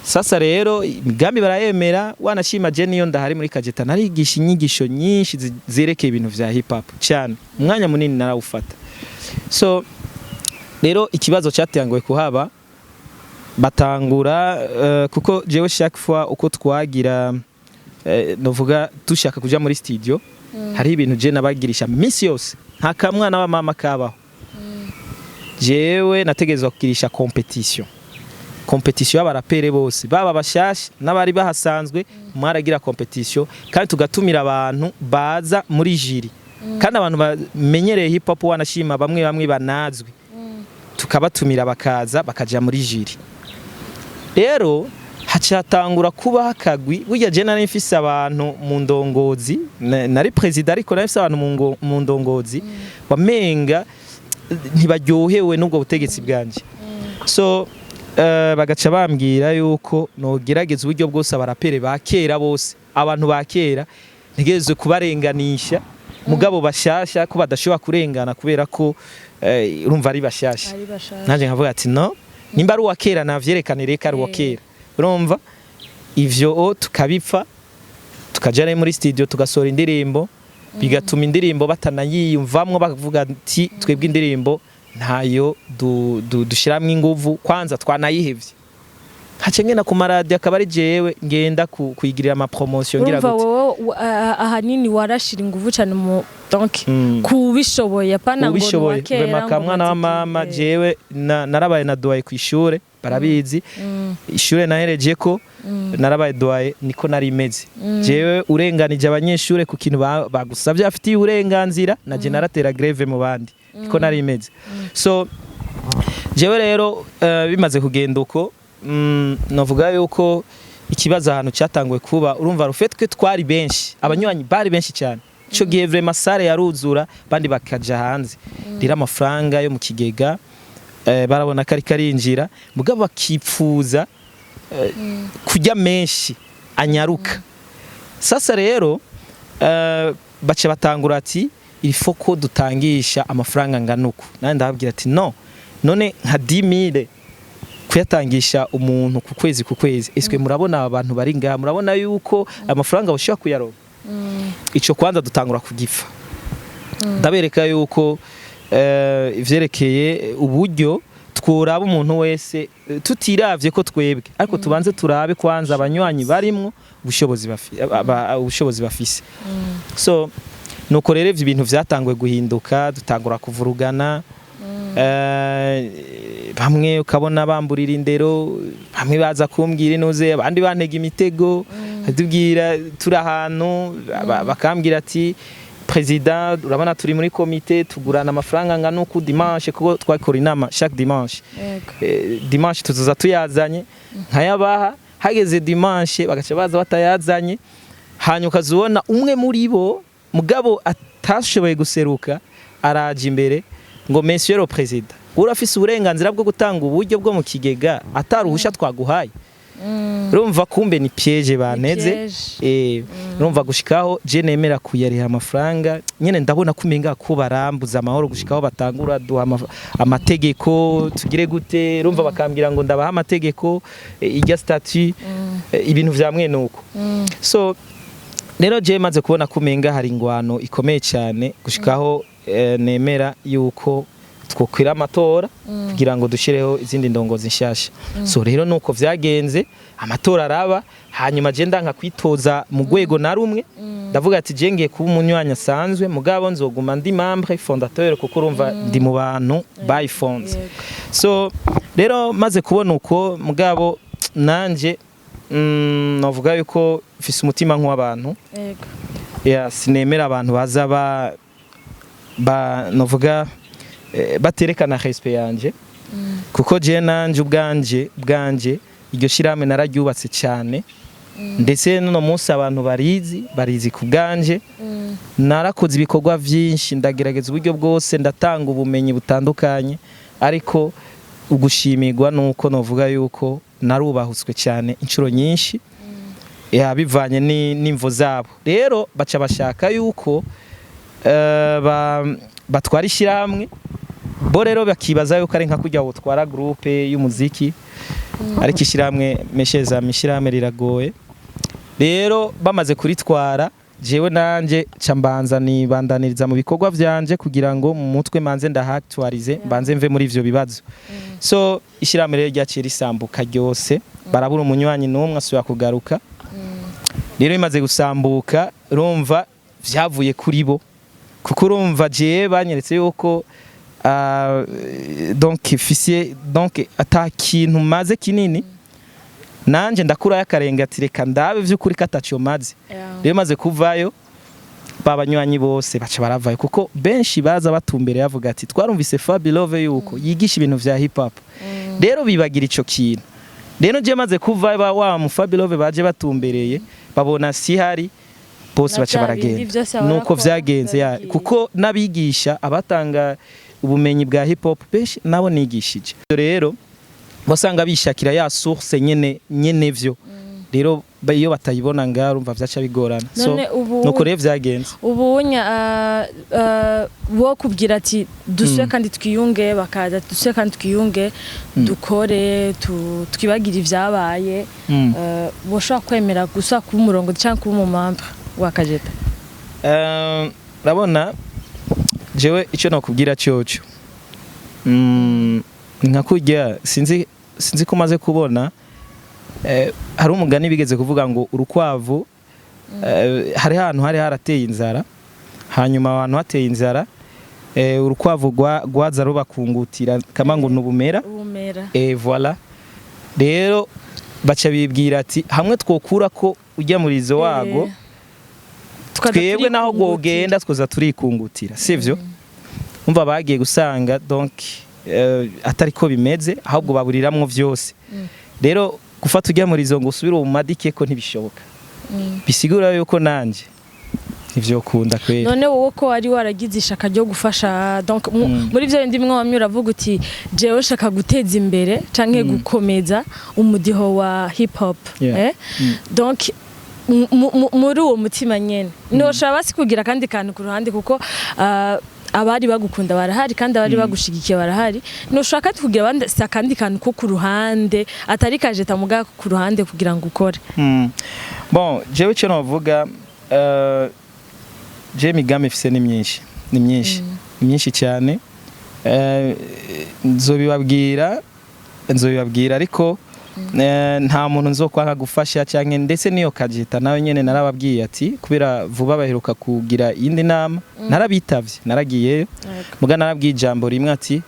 Sasa rero imigambi barayemera. Wanashima je niyo ndahari muri Kajeta narigisha inyigisho nyinshi zerekeye ibintu vya hip hop cyane, umwanya munini narawufata. So rero ikibazo cyatanguye kuhaba, batangura kuko jewe chaque fois uko twagira, novuga dushaka kuja muri studio, hariho ibintu je nabagirisha misi yose, nta kamwana wa mama kabaho. Jewe nategerezwa kugirisha compétition y'abarapere bose, baba bashasha n'abari bahasanzwe. Mwaragira compétition kandi tugatumira abantu baza muri jury, kandi abantu bamenyereye hip hop, wanashima bamwe bamwe banazwi, tukabatumira bakaza bakaja muri jury. Rero Hacatangura kubaho akagwi. Burya je nari mfise abantu mu ndongozi, nari président, ariko nari mfise abantu mu ndongozi wamenga ntibaryohewe n'ubwo butegetsi bwanje. So bagaca bambwira yuko nogerageza uburyo bwose abarapere ba kera bose, abantu ba kera, ntegerezwe kubarenganisha, mugabo bashasha ko badashobora kurengana kubera ko urumva ari bashasha. Ari bashasha. Nanjye nkavuga ati: "No, nimba ari uwa kera navyerekane, reka ari uwa kera." Urumva ivyo o tukabipfa, tukaja rero muri studio tugasohora indirimbo, bigatuma indirimbo batanayiyumvamwo, bavuga ati: "Twebwe indirimbo ntayo dushiramwo inguvu, kwanza twanayihevye." Nkaca ngenda ku maradiyo, akaba ari jewe ngenda kuyigirira ama promotion ngira Urumva gute. wowe ahanini warashira inguvu cyane mu donc kubishoboye, apana ngo Ubishoboye. nuwa kera, Vraiment ngo ka mwana wa mama, jewe narabaye na doyen ku ishure, barabizi. Ishure nahereje ko narabaye doyen, niko nari meze jewe. Urenganije abanyeshure ku kintu bagusabye afitiye uburenganzira, naje naratera grève mu bandi, niko nari meze. So jewe rero bimaze kugenda uko, novuga yuko ikibazo ahantu cyatanguye kuba, urumva rufet twe twari benshi, abanywanyi bari benshi cyane ico gihe, vraiment salle yaruzura, bandi bakaja hanze. Rero amafaranga yo mu kigega barabona ko ariko arinjira, mugabo bakipfuza kurya menshi anyaruka. Sasa rero baca batangura ati: "Il faut ko dutangisha amafaranga angana uku." Nanjye ndababwira ati: "No, none nka 10 000 kuyatangisha umuntu ku kwezi ku kwezi, eswe murabona aba bantu bari ngaha, murabona yuko amafaranga bashobora kuyaronka?" Ico kwanza dutangura kugifa, ndabereka yuko ivyerekeye uburyo tworaba umuntu wese, tutiravye ko twebwe, ariko tubanze turabe kwanza abanywanyi barimwo ubushobozi bafise. So nuko rero ivyo bintu vyatanguye guhinduka, dutangura kuvurugana. Bamwe ukabona bamburira indero, bamwe baza kumbwira inuze, abandi bantega imitego, tubwira turi ahantu, bakambwira ati: "Président, urabona turi muri komite, tugurana amafaranga angana uku dimanche," kuko twakora inama chaque dimanche. "Dimanche tuzoza tuyazanye." Nkayabaha, hageze dimanche bagaca baza batayazanye. Hanyuma ukazubona umwe muri bo, mugabo atashoboye guseruka, araje imbere ngo: "Monsieur le président, urafise uburenganzira bwo gutanga uburyo bwo mu kigega ataruhusha twaguhaye?" Urumva kumbe ni piège banteze. Piège. Urumva gushikaho je nemera kuyariha amafaranga nyene, ndabona ko umenga ko barambuza amahoro, gushikaho batangura duha amategeko tugire gute. Urumva bakambwira ngo ndabaha amategeko, irya statut, ibintu vya mwene uko. So rero je maze kubona ko umenga hari ingwano ikomeye cyane, gushikaho nemera yuko twokwira amatora kugira ngo dushireho izindi ndongozi nshasha. So rero nuko vyagenze, amatora araba, hanyuma je ndanka kwitoza mu rwego na rumwe. Ndavuga ati: "Je ngiye kuba umunywanyi asanzwe, mugabo nzoguma ndi membre fondateur," kuko urumva ndi mu bantu bayifonze. So rero maze kubona uko, mugabo nanje novuga yuko mfise umutima nk'uw'abantu. Ya, sinemera abantu baza ba novuga baterekana respect yanje, kuko je nanje ubwanje iryo shirahamwe nararyubatse cyane, ndetse n'uno munsi abantu barizi ku bwanje. Narakoze ibikorwa vyinshi, ndagerageza uburyo bwose, ndatanga ubumenyi butandukanye, ariko ugushimirwa nuko novuga yuko narubahutswe cyane inshuro nyinshi, ya bivanye n'imvo zabo. Rero baca bashaka yuko batwara ishyirahamwe. Bo rero bakibaza yuko ari nka kurya wotwara groupe y'umuziki, ariko ishyirahamwe mesheza, ishyirahamwe riragoye. Rero bamaze kuritwara, jewe nanje ca mbanza nibandaniriza mu bikorwa vyanje kugira ngo mu mutwe manze ndahactualize, mbanze mve muri ivyo bibazo. So ishyirahamwe rero ryaciye risambuka ryose, barabura umunywanyi n'umwe asubira kugaruka. Rero bimaze gusambuka, urumva vyavuye kuri bo, kuko urumva jewe banyeretse yuko donc fise, donc ata kintu maze kinini. Nanje ndakurayo akarenga ati: "Reka ndabe vy'ukuri ko ataco maze." Rero maze kuvayo, ba banywanyi bose baca baravayo, kuko benshi baza batumbere bavuga ati: "Twarumvise Fabi Love yuko yigisha ibintu vya hip hop." Rero bibagira ico kintu. Rero je maze kuva ba wa mu Fabilove baje batumbereye, babona si hari bose, Na baca bya bindi baragenda. vyose Nuko barakora, vyagenze ya, baragiye. Kuko n'abigisha abatanga ubumenyi bwa hip hop benshi nabo nigishije, rero wasanga bishakira ya source nyene nyene vyo. Rero iyo batayibona ngaho, urumva vyaca bigorana. So None ubu nuko rero vyagenze. Ubunya wo kubwira ati dusubire kandi twiyunge, bakaza dusubire kandi twiyunge, dukore, twibagire ibyabaye, woshobora kwemera gusa kuba umurongo cyangwa kuba umumembre wa Kajeta? Urabona jewe icyo nakubwira cyoco, nka kurya sinzi ko umaze kubona, hari umugani bigeze kuvuga ngo urukwavu, hari ahantu hari harateye inzara, hanyuma abantu hateye inzara, urukwavu rwaza rubakungutira kama ngo nubumera. Ubumera. Voilà, rero baca bibwira ati hamwe twokura ko ujya murizo wago, tukaza twebwe naho turikungutira. Gwogenda twoza turikungutira, sivyo? Umva, bagiye gusanga donc atari ko bimeze, ahubwo baburiramwo vyose. Rero gufata ujya murizo ngo usubire mu madike ko ntibishoboka. Bisigura yuko nanje ntivyokunda kweri. None wowe ko wari waragize ishaka ryo gufasha, donc muri byo bindi bimwe wamye uravuga uti jewe shaka guteza imbere canke gukomeza umudiho wa hip hop, eh? Donc muri uwo mutima nyene ntoshobora basi kugira akandi kantu ku ruhande, kuko abari bagukunda barahari kandi abari bagushigikiye barahari, ntushobora kandi kugira abandi si akandi kantu ko ku ruhande atari Kajeta muga ku ruhande kugira ngo ukore? Bon, jewe icyo novuga, je imigambi mfise ni myinshi, ni myinshi, ni myinshi cyane. Nzobibabwira, ariko nta muntu nzokwanga gufasha cyangwa ndetse n'iyo Kajita nawe nyene narababwiye ati kubera vuba baheruka kugira iyindi nama, narabitavye, naragiyeyo, muga narabwiye ijambo rimwe ati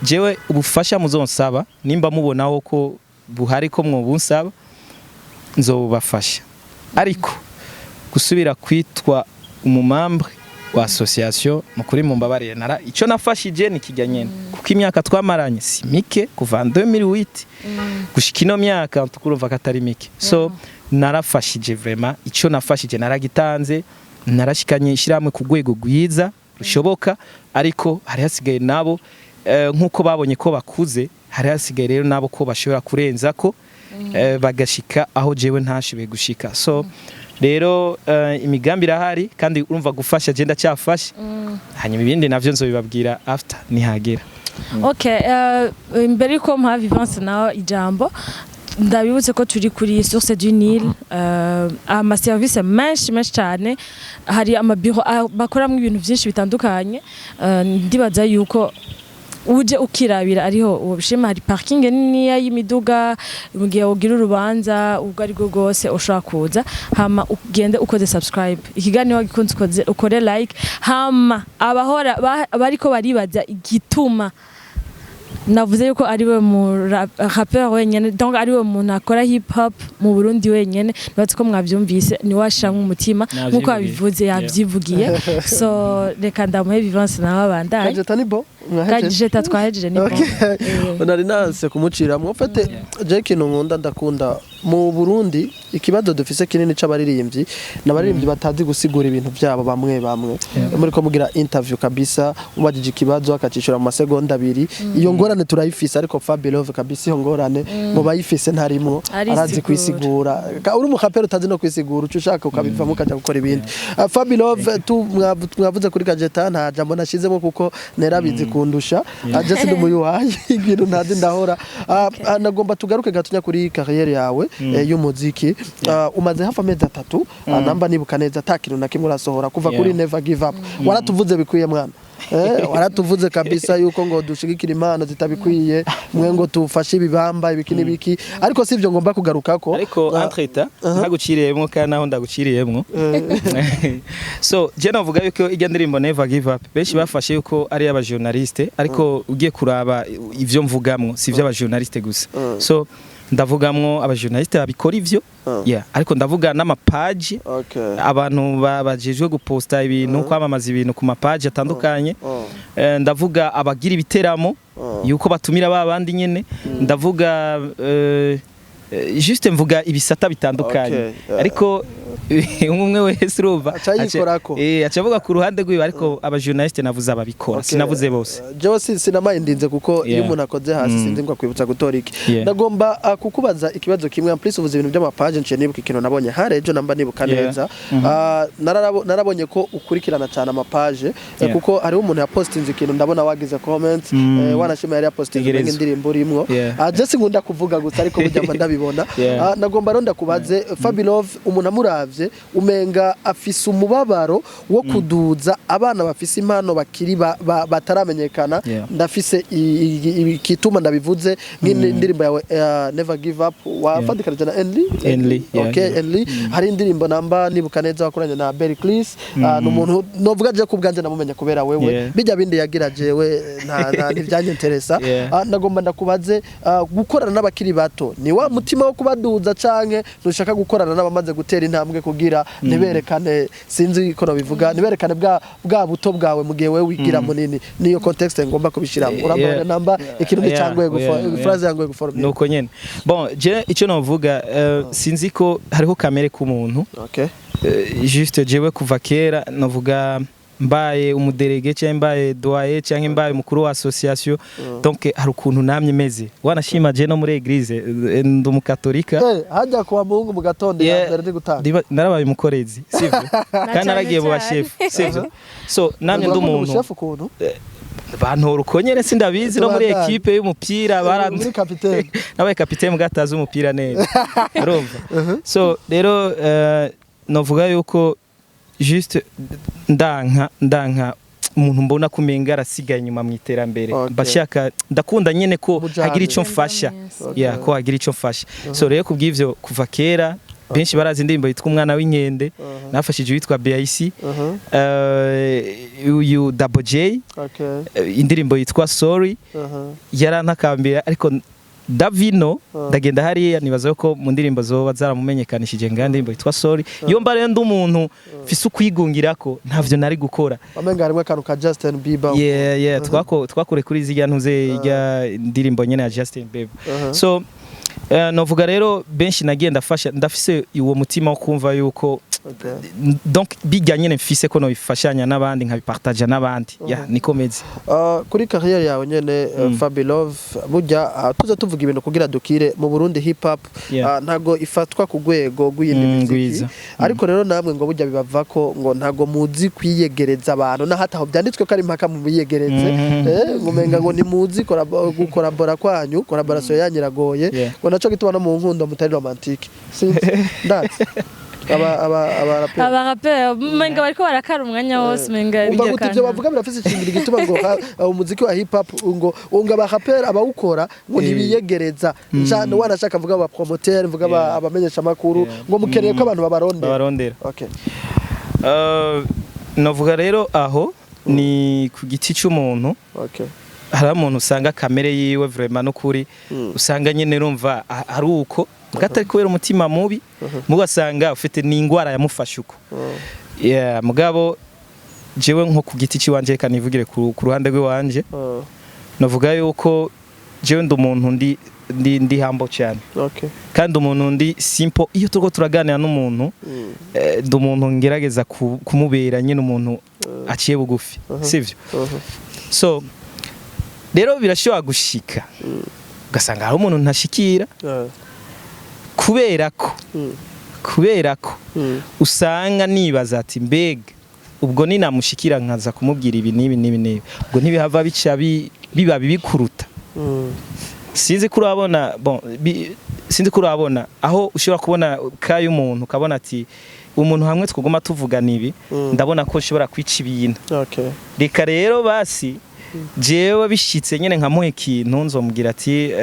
jewe ubufasha muzonsaba, nimba mubonaho ko buhari ko mwobunsaba, nzobubafasha, ariko gusubira kwitwa umumembre wa association, mukuri mumbabarire, nara icyo nafashije ni kijya nyene, kuko imyaka twamaranye si mike, kuva 2008 gushika ino myaka, tukurumva ko atari mike. So narafashije vraiment, icyo nafashije naragitanze, narashikanye ishyirahamwe ku rwego rwiza rushoboka, ariko hari hasigaye nabo, nk'uko babonye ko bakuze, hari hasigaye rero nabo ko bashobora kurenza ko bagashika aho jewe ntashoboye gushika. So rero imigambi irahari, kandi urumva gufasha je ndacyafashe, hanyuma ibindi navyo nzobibabwira after nihagera. Okay, imbere yuko mpa Vivance nawe ijambo, ndabibutse ko turi kuri Source du Nil, amaserivisi menshi menshi cyane, hari amabiro bakoramo ibintu byinshi bitandukanye. Ndibaza yuko uje ukirabira ariho uwo bishima. Hari parking niniya y'imiduga, mu gihe ugira urubanza ubwo ari bwo bwose ushobora kuza, hama ugende ukoze subscribe, ikiganiro wagikunze ukore like, hama abahora bariko baribaza igituma navuze yuko ari we mu rappeur wenyene, donc ari we muntu akora hip hop mu Burundi wenyene, nibatse ko mwavyumvise, ni washiramwo umutima nkuko Navyivugiye. Yabivuze, yavyivugiye. So reka ndamuhe Vivance nawe abandanye. Kajeta ni bo mwahejeje? Kajeta twahejeje, ni bon. Okay. Nari nanse kumuciramwo mfate. Je ikintu nkunda, ndakunda mu Burundi ikibazo dufise kinini c'abaririmbyi n'abaririmbyi batazi gusigura ibintu byabo. Bamwe bamwe muri ko mugira interview kabisa, ubajije ikibazo akacishura mu masegonda 2. Iyo ngorane turayifise, ariko Fabilove kabisa iyo ngorane mu bayifise ntarimwo. Arisigura. Arazi kwisigura. Uri umukapera utazi no kwisigura, uca ushaka ukabivamo ukaja gukora ibindi. Fabilove, tu mwavuze kuri Kajeta, nta jambo nashizemo kuko nerabizi kundusha. Je sindi umuyuhaye, ibintu ntazi ndahora. Nagomba tugaruke gatonya kuri carrière yawe y'umuziki. Umaze hafi amezi 3, namba nibuka neza, ata kintu na kimwe urasohora kuva kuri Never Give Up. Waratuvuze bikwiye mwana. Waratuvuze kabisa yuko ngo dushigikira impano zitabikwiye, mwe ngo tufashe ibibamba ibiki n'ibiki, ariko si ibyo ngomba kugarukako. Ariko entre-temps ntaguciriyemwo, kandi naho ndaguciriyemwo, so je navuga yuko ijya ndirimbo Never Give Up benshi bafashe yuko ari aba journaliste, ariko ugiye kuraba ivyo mvugamwo si ivy'aba journaliste gusa. So Ndavugamwo abajournaliste babikora ivyo. Yeah, ariko ndavuga n'amapaji, abantu bajejwe guposta ibintu, kwamamaza ibintu ku mapaji atandukanye. Ndavuga abagira ibiteramo, yuko batumira ba bandi nyene. Ndavuga juste mvuga ibisata bitandukanye. Ariko umwe wese urumva Aca yikorako. Aca avuga ku ruhande rwiwe, ariko abajournaliste navuze ababikora, sinavuze bose. Jewe sinamaye kuko iyo umuntu akoze hasi sinzi ngo akwibutsa gutora iki. Ndagomba kukubaza ikibazo kimwe. En plus uvuze ibintu by'amapaje, nciye nibuka ikintu nabonye hari ejo, namba nibuka neza. Narabonye ko ukurikirana cyane amapaje, kuko hariho umuntu yapostinze ikintu, ndabona wagize comment, wanashima yari yapostinze Tegerezwa. umenga indirimbo urimwo. Je sinkunda kuvuga gusa, ariko burya mba ndabibona. Nagomba rero ndakubaze, Fabilove, umuntu amuravye umenga afise umubabaro wo kuduza abana bafise impano bakiri bataramenyekana. Ndafise igituma ndabivuze, nk'indirimbo yawe Never Give Up wafatikanije na Enly. Enly, yeah, okay. yeah. Enly, hari indirimbo namba nibuka neza wakoranye na Berry Chris. Ni umuntu novuga je ku bwanje namumenye kubera wewe. Bijya bindi yagira jewe nta ntivyanyenteresa. Ndagomba ndakubaze, gukorana n'abakiri bato ni wa mutima wo kubaduza, canke ntushaka gukorana n'abamaze gutera intambwe kugira ntiberekane, sinzi ko nobivuga, ntiberekane bwa buto bwawe mu gihe wewe wigira munini? Niyo context ngomba kubishiramo. Urambona namba ikintu gicangoye phrase yangoye guformira. Nuko nyene, bon, je icyo novuga, sinzi ko hariho kamere k'umuntu. Juste jewe kuva kera novuga mbaye umudélégué cyangwa mbaye doyen cyangwa mbaye umukuru wa association, donc hari ukuntu namye meze, wanashima je no muri église, ndi umukatolika. Hajya kuwa Mungu mu gatondo ya mbere ndi gutanga. Narabaye umukorezi, sivyo? Kandi naragiye mu cyane. bashefu, sivyo? So namye ndi umuntu Umushefu ukuntu bantora uko nyene, sindabizi, no muri Tubandanye. équipe y'umupira baran Muri kapitene. Nabaye kapitene mugatazi umupira neza, urumva? So rero novuga yuko juste ndanka umuntu mbona ko umenga arasigaye inyuma mu iterambere. Mbashaka, ndakunda nyene ko Mujane. hagira ico mfasha. Yeah, ko hagira ico mfasha. So rero kubw'ivyo, kuva kera benshi barazi indirimbo yitwa Umwana w'inkende, nafashije uwitwa BIC, uyu Double J, indirimbo yitwa Sorry. Yarantakambira, ariko Davino ndagenda hariya, nibaza ko mu ndirimbo zoba zaramumenyekanishije nga ndirimbo yitwa Sorry. Iyo mba rero ndi umuntu mfise ukwigungirako, ntavyo nari gukora. Wamenga harimwo akantu ka Justin Bieber. Yeah, twakore kuri zirya ntuze, irya ndirimbo nyene ya Justin Bieber. So novuga rero benshi nagiye ndafasha, ndafise uwo mutima wo kumva yuko donc bijya nyene mfise ko nobifashanya n'abandi, nkabipartaja n'abandi. Yeah, niko meze. Kuri carrière yawe nyene, Fabilove, burya tuza tuvuga ibintu kugira dukire mu Burundi hip hop, ntago ifatwa ku rwego rw'iyindi miziki. Rwiza. Ariko rero namwe ngo burya bibavako ngo ntago muzi kwiyegereza abantu, n'ahataho byanditswe ko ari impaka mu biyegereze. Ngo umenga ngo ntimuzi gukorabora kwanyu, collaboration yanyu iragoye. Ngo naco gituma no mu nkundo mutari romantique, sinzi, ndazi aba rapper. Abaraperi umenga bariko barakara umwanya wose, umenga Umva gute ivyo bavuga? Birafise ishingiro igituma ngo umuziki wa hip hop ngo aba rapper abawukora ngo ntibiyegereza cyane, wanashaka mvuga aba promoteur, mvuga abamenyesha makuru, ngo mukeneye ko abantu babarondera. Babarondera. Novuga rero aho ni ku giti cy'umuntu. Hari umuntu usanga kamere yiwe vraiment n'ukuri usanga nyine urumva ari uko atari kubera umutima mubi, mugasanga ufite n'ingwara yamufashe uko. Yeah, mugabo jewe nko ku giti ciwanje, reka nivugire ku ruhande rw'iwanje, navuga yuko jewe ndi umuntu ndi humble cyane kandi umuntu ndi simple. Iyo turiko turaganira n'umuntu, ndi umuntu ngerageza kumubera nyine umuntu aciye bugufi, sivyo? So rero birashobora gushika ugasanga hari umuntu ntashikira kubera ko usanga nibaza ati mbega ubwo ninamushikira nkaza kumubwira ibi n'ibi n'ibi n'ibi, ubwo ntibihava bica biba bibi kuruta? Sinzi ko urabona, bon, sinzi ko urabona aho ushobora kubona ka y'umuntu ukabona ati umuntu hamwe twuguma tuvugana ibi, ndabona ko ushobora kwica ibintu. Reka rero basi jewe bishitse nyene nkamuha ikintu, nzomubwira ati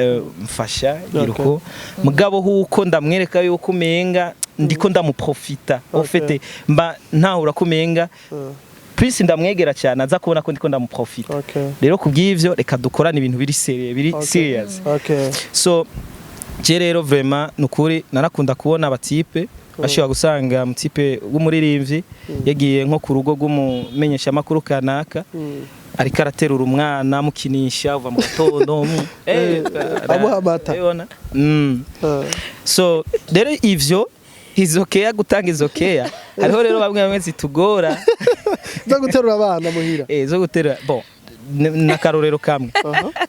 mfasha gira uko, mugabo huko ndamwereka yuko umenga ndiko ndamuprofita. Ufite mba ntahura ko umenga plus ndamwegera cyane aza kubona ko ndiko ndamuprofita. Rero kubw'ivyo reka dukorane ibintu biri sérieux, biri serious. So Je rero vraiment nukuri narakunda kubona aba type bashobora gusanga mu type w'umuririmbyi yagiye nko ku rugo rw'umumenyeshamakuru kanaka, ariko araterura umwana amukinisha uva mu gatondo, Amuha amata. urabibona? So rero ivyo izo keya, gutanga izo keya, hariho rero bamwe bamwe zitugora. Zo guterura abana muhira. Zo guterura, bon, n'akarorero kamwe,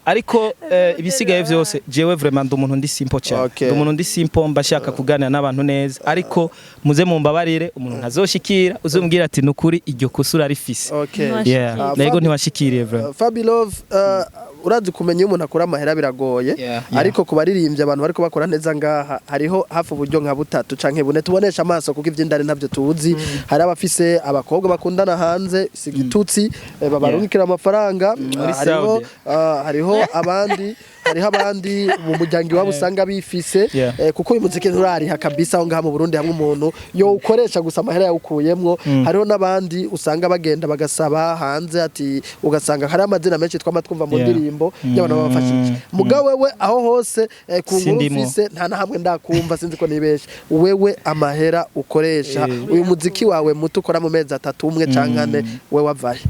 ariko ibisigaye vyose jewe vraiment ndi umuntu ndi simple cyane. Ndi umuntu ndi simple, mba shaka kuganira n'abantu neza, ariko muze mumbabarire, umuntu ntazoshikira uzombwira ati nukuri iryo kosa urarifise. Yeah. Ah, Nego ntiwashikiriye vraiment. Fabi Love, urazi kumenya iyo umuntu akura amahera biragoye, ariko ku baririmbyi, abantu bariko bakora neza ngaha, hariho hafi uburyo nka butatu canke bune tubonesha amaso, kuko ivy'indani ntavyo tuzi. Hari abafise abakobwa bakundana hanze, si igitutsi, babarungikira amafaranga. Muri Hariho Saudi. hariho abandi mu muryango iwabo usanga bifise, kuko uyu muziki nturariha kabisa aho ngaha mu Burundi, hamwe umuntu yo ukoresha gusa amahera yawukuyemwo. Hariho n'abandi usanga bagenda bagasaba hanze, ati ugasanga hari amazina menshi twama twumva mu ndirimbo y'abantu babafashije. Mugabo wewe aho hose, ku nkuru Sindimo. mfise, nta na hamwe ndakumva, sinzi ko nibeshe, wewe amahera ukoresha uyu muziki wawe muto ukora mu mezi 3 umwe canke 4, wewe avahe?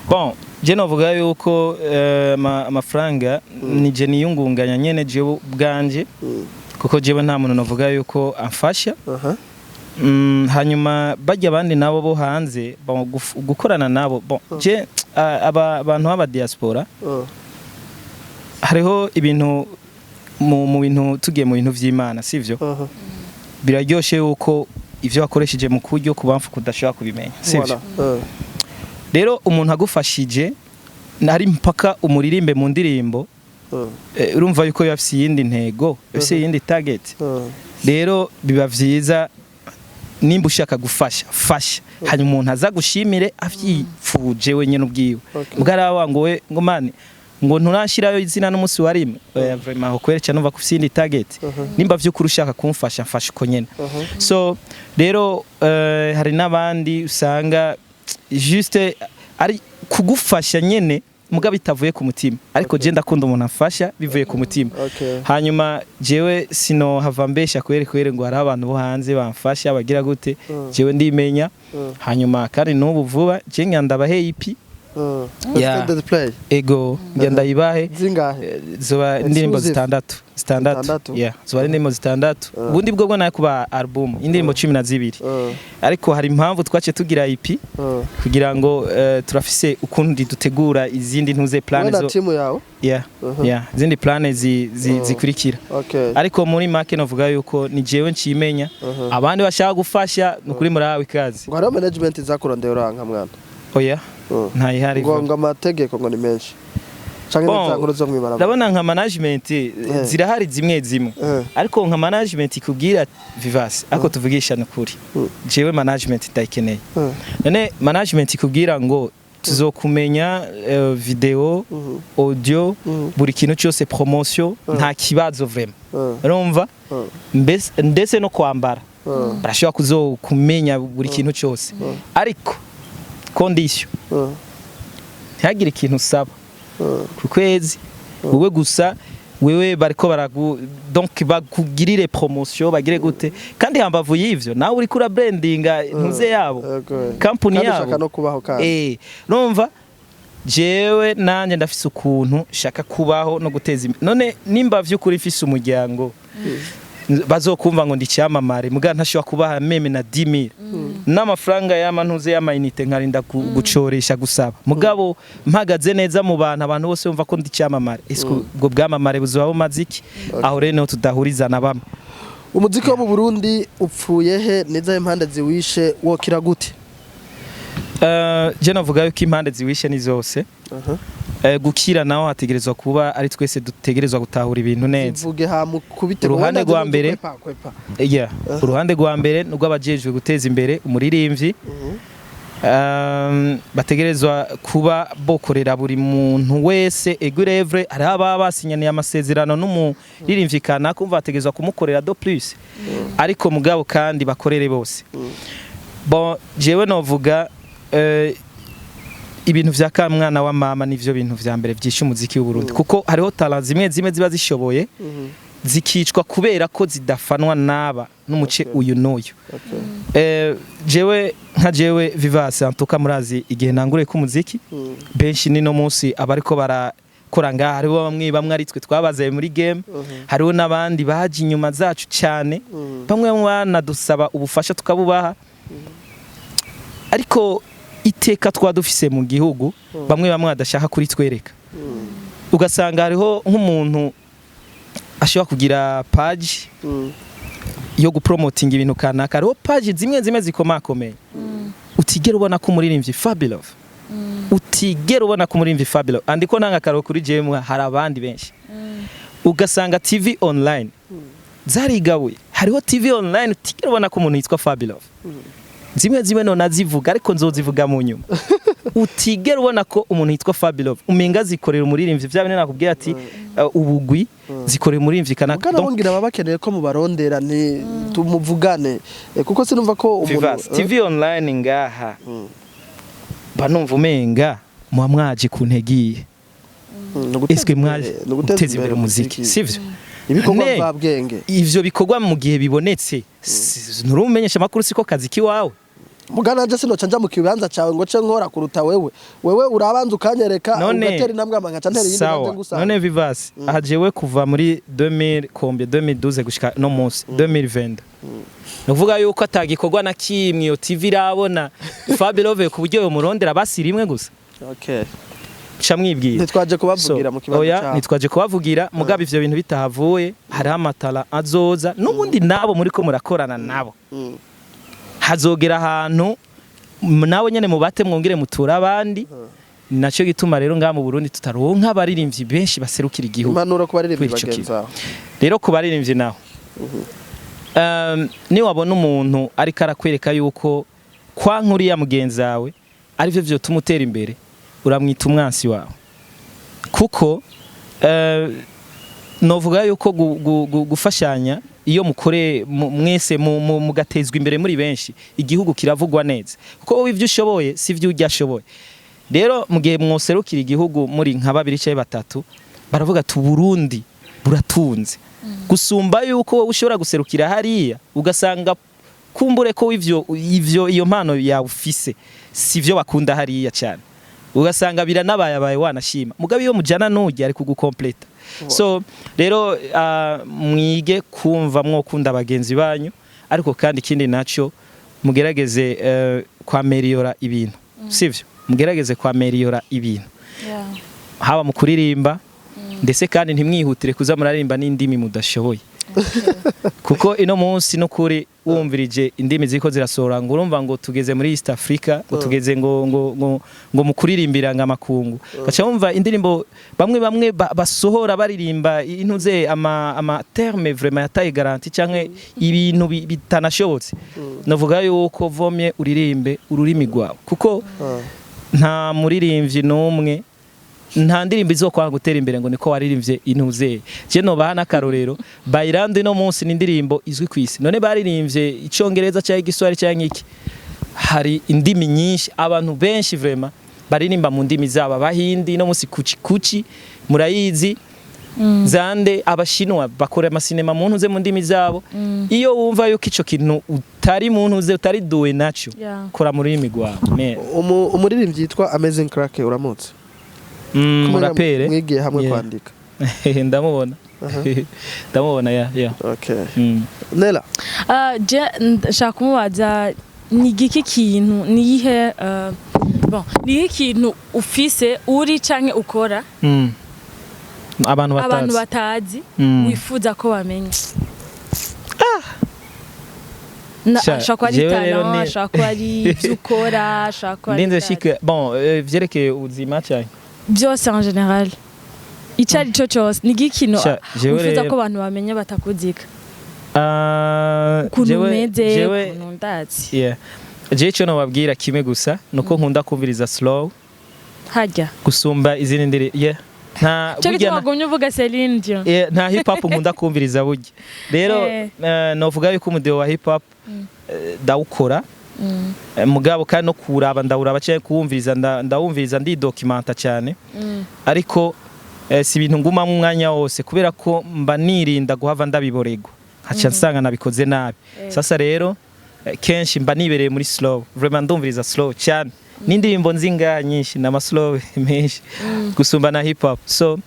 Bon, je novuga yuko amafaranga ni je niyungunganya nyene jewe ubwanje, kuko jewe nta muntu novuga yuko amfasha. Hanyuma bajya abandi nabo bo hanze, bon, gukorana nabo, bon, je aba abantu b'aba diaspora, hariho ibintu mu bintu tugiye mu bintu vy'Imana, sivyo? Biraryoshe yuko ivyo wakoresheje mu kuryo kubamfu kudashobora kubimenya, sivyo? Voilà. Rero umuntu agufashije nari mpaka umuririmbe mu ndirimbo, urumva yuko yafise iyindi ntego, yafise iyindi target. Rero biba vyiza nimba ushaka gufasha, fasha, hanyuma umuntu aza gushimire avyifuje wenyene ubwiwe. Bwarawa ngo we ngo mane ngo nturashirayo izina n'umunsi wa rimwe, oya, vraiment aho kwerekana numva ko ufise iyindi target. Nimba vy'ukuri ushaka kumfasha, mfasha uko nyene. So rero hari n'abandi usanga juste ari kugufasha nyene muga bitavuye ku mutima, ariko je ndakunda umuntu afasha bivuye ku mutima. Hanyuma jewe sino hava mbesha kwere kwere ngo hari abantu bo hanze bamfasha bagira gute. Jewe ndimenya. Hanyuma kandi n'ubu vuba je ngandabahe EP. Extended play. Ego, ngandayibahe. Zingahe? Zoba indirimbo Exclusive. zitandatu, zitandatu. Zitandatu? Yeah, zoba ari indirimbo 6. Ubundi bwo nayo kuba album indirimbo 12, ariko hari impamvu twaciye tugira EP kugira ngo turafise ukundi dutegura izindi ntuze plan Wowe na zo timu yawe. Yeah. Yeah, izindi plan zikurikira. Ariko muri make novuga yuko ni jewe nshimenya. Abandi bashaka gufasha nukuri murahawe ikaze. Ngo hariho management zakurondeye uranka mwana? Oya, ntayihari. Ngo amategeko ngo ni menshi canke Bon, ni za nkuru zo mw'ibarabara? Ndabona nka management zirahari zimwe zimwe, ariko nka management ikubwira Vivasi, ariko tuvugisha ukuri, jewe management ndayikeneye. None management ikubwira ngo tuzokumenya video, audio, buri kintu cyose, promotion, nta kibazo vraiment, urumva? Mbese ndetse no kwambara barashobora kuzokumenya buri kintu cyose, ariko condition ntihagire ikintu usaba ku kwezi, wowe gusa wewe bariko baragu donc bakugirire promotion, bagire gute, kandi hambavu y'ivyo nawe uriko ura brandinga ntuze yabo, kampuni Kandi yabo. ushaka no kubaho kandi. Urumva jewe nanje ndafise ukuntu shaka kubaho no guteza imbere. None nimba vy'ukuri mfise umuryango bazokumva ngo ndi cyamamare, muga ntashobora kubaha même na 10,000 n'amafaranga y'ama ntuze y'amayinite, nkarinda gucoresha gusaba, mugabo mpagaze neza mu bantu, abantu bose bumva ko ndi cyamamare, ese ubwo bwamamare buzoba bumaze iki? Aho rero niho tudahuriza na bamwe. Umuziki wo mu Burundi upfuye he? Nizahe impande ziwishe? Wokira gute? Je navuga yuko impande ziwishe ni zose. Gukira naho hategerezwa kuba ari twese dutegerezwa gutahura ibintu neza. Zivuge hamukubite. Uruhande rwa mbere. Yeah. Uruhande rwa mbere nubwo abajejwe guteza imbere umuririmbyi bategerezwa kuba bokorera buri muntu wese egurevre. Hariho ababa basinyaniye amasezerano n'umuririmbyi kanaka, kumva bategerezwa kumukorera de plus, ariko mugabo kandi bakorere bose. Bon, jewe novuga ibintu vya kamwana wa mama nivyo bintu vya mbere vyishe umuziki w'u Burundi, kuko hariho talent zimwe zimwe ziba zishoboye. Zikicwa kubera ko zidafanwa n'aba n'umuce uyu n'uyu. Jewe nka jewe Vivas, antuka murazi igihe nanguriye ku muziki, benshi nino munsi abariko barakora ngaha, hariho bamwe bamwe ari twe twabazaye muri game, hariho n'abandi baje inyuma zacu cyane, bamwe bamwe banadusaba ubufasha tukabubaha, ariko iteka twa dufise mu gihugu bamwe bamwe badashaka kuritwereka. Ugasanga hariho nk'umuntu ashobora kugira page yo gupromotinga ibintu kanaka, hariho page zimwe zimwe zikomakomeye utigera ubona ko umuririmbyi Fabilove, utigera ubona ko umuririmbyi Fabilove andiko nanga karo kuri jemwe. Hari abandi benshi ugasanga TV online zarigabuye, hariho TV online utigera ubona ko umuntu yitwa Fabilove, zimwe zimwe none azivuga ariko nzozivuga mu nyuma, utigera ubona ko umuntu yitwa Fabilove, umenga zikorera umuririmbyi vya bine nakubwiye ati ubugwi zikorera umuririmbyi kanaka. Mugana bongira baba bakeneye ko mubarondera ni tumuvugane. Kuko sinumva ko umuntu Vivas TV online ngaha mba numva umenga muba mwaje kuntegiye. Ni uguteza Eske mwaje ni uguteza guteza imbere umuziki, sivyo? Ibikorwa Ne. mvabwenge. Ivyo bikorwa mu gihe bibonetse, nturumenyesha amakuru, siko kazi kiwawe. Mugana nje sinoca nja mu kibanza cawe ngo ce nkora kuruta wewe. Wewe urabanza ukanyereka, None ugatera intambwe, hama nkaca ntera iyindi nanje sawa ngusanga. None Vivas, aha jewe kuva muri 2000 combien, 2012 gushika no munsi 2020, nuvuga yuko atagikorwa na kimwe iyo TV irabona Fabilove ku buryo yomurondera basi rimwe gusa. Ca mwibwira. Ntitwaje kubavugira mu kibanza Oya, cabo. ntitwaje kubavugira, mugabo ivyo bintu bitahavuye hariho amatara azoza n'ubundi nabo muri ko murakorana nabo, hazogera ahantu nawe nyene mubate mwongere mutura abandi. Nacyo gituma rero ngaha mu Burundi tutaronka abaririmbyi benshi baserukira igihugu. Impanuro ku baririmbyi Kuri ico bagenzi kintu. bawe. Rero ku baririmbyi naho, niwabona umuntu ariko arakwereka yuko kwa nkuriya mugenzi wawe arivyo vyotuma utera imbere, uramwita umwansi wawe, kuko novuga yuko gufashanya iyo mukore mwese mugatezwa imbere muri benshi, igihugu kiravugwa neza, kuko wowe ivyo ushoboye si ivyo urya ashoboye. Rero mu gihe mwoserukira igihugu muri nka babiri cyangwa batatu, baravuga ati Burundi buratunze gusumba yuko wowe ushobora guserukira hariya ugasanga kumbure ko ivyo iyo mpano yawe ufise si vyo bakunda hariya cyane, ugasanga biranabayabaye wanashima. Mugabo iyo mujana n'urya ari kugukompleta. So rero mwige kumva mwokunda bagenzi banyu, ariko kandi ikindi naco mugerageze kwameliyora ibintu, sivyo? Mugerageze kwameliyora ibintu haba mu kuririmba, ndetse kandi ntimwihutire kuza muraririmba n'indimi mudashoboye, kuko ino munsi n'ukuri wumvirije indimi ziriko zirasohora ngo urumva ngo tugeze muri East Africa, ngo tugeze ngo mu kuririmbira ngo amakungu, gaca wumva indirimbo bamwe bamwe basohora baririmba intuze ama terme vraiment yataye garantie canke ibintu bitanashobotse. Navuga yuko vomye uririmbe ururimi rwawe, kuko nta muririmbyi n'umwe, nta ndirimbo izokwanga gutera imbere ngo niko waririmbye intuze. Je nobaha n'akarorero, Bailando ino munsi ni indirimbo izwi ku isi. None baririmbye icongereza cyangwa igiswahili cyangwa iki? Hari indimi nyinshi, abantu benshi vraiment baririmba mu ndimi zabo. Abahindi no munsi kuchi kuchi murayizi zande, abashinwa bakora amasinema mu ntuze mu ndimi zabo. Iyo wumva yuko ico kintu utari mu ntuze utari doué naco, kora mu rurimi rwawe. Umuririmbyi yitwa Amazing Crack uramutse? Murapere. Mwigiye hamwe Yeah. kwandika. Ndamubona, ndamubona, yeah. Nela. Je ndashaka kumubaza ni igiki kintu, niyihe bon, ni igihe kintu ufise uri canke ukora Abantu abantu batazi batazi wifuza ko bamenya? Sha, Ashobora kuba ari jewe rero talent, ashobora kuba ari ibyo ukora, ashobora kuba ari ndinze talent. shike bon, vyerekeye ubuzima cyane? Byose en général, icyo ari cyo cyose, ni igihe kintu Sha, jewe wifuza rero- ko abantu bamenya batakuzika, ukuntu umeze, ukuntu ndazi. Yeah. Jewe icyo nobabwira kimwe gusa nuko nkunda kumviriza slow Harya gusumba izindi ndiri, yeah. Nta cyo burya gituma wagumye uvuga Celine Dion. Yeah, nta hip hop nkunda kumviriza burya. Rero novuga yuko umudiho wa hip hop ndawukora. Mugabo kandi no kuwuraba ndawuraba cyangwa kuwumviriza ndawumviriza, ndidokimanta cyane, ariko Si ibintu ngumamo umwanya wose, kubera ko mba nirinda guhava ndabiborego, nkaca nsanga nabikoze nabi. Sasa rero kenshi mba nibereye muri slow. Vraiment ndumviriza slow cyane, n'indirimbo nzi ngaha nyinshi n'ama slow menshi gusumba na hip hop. So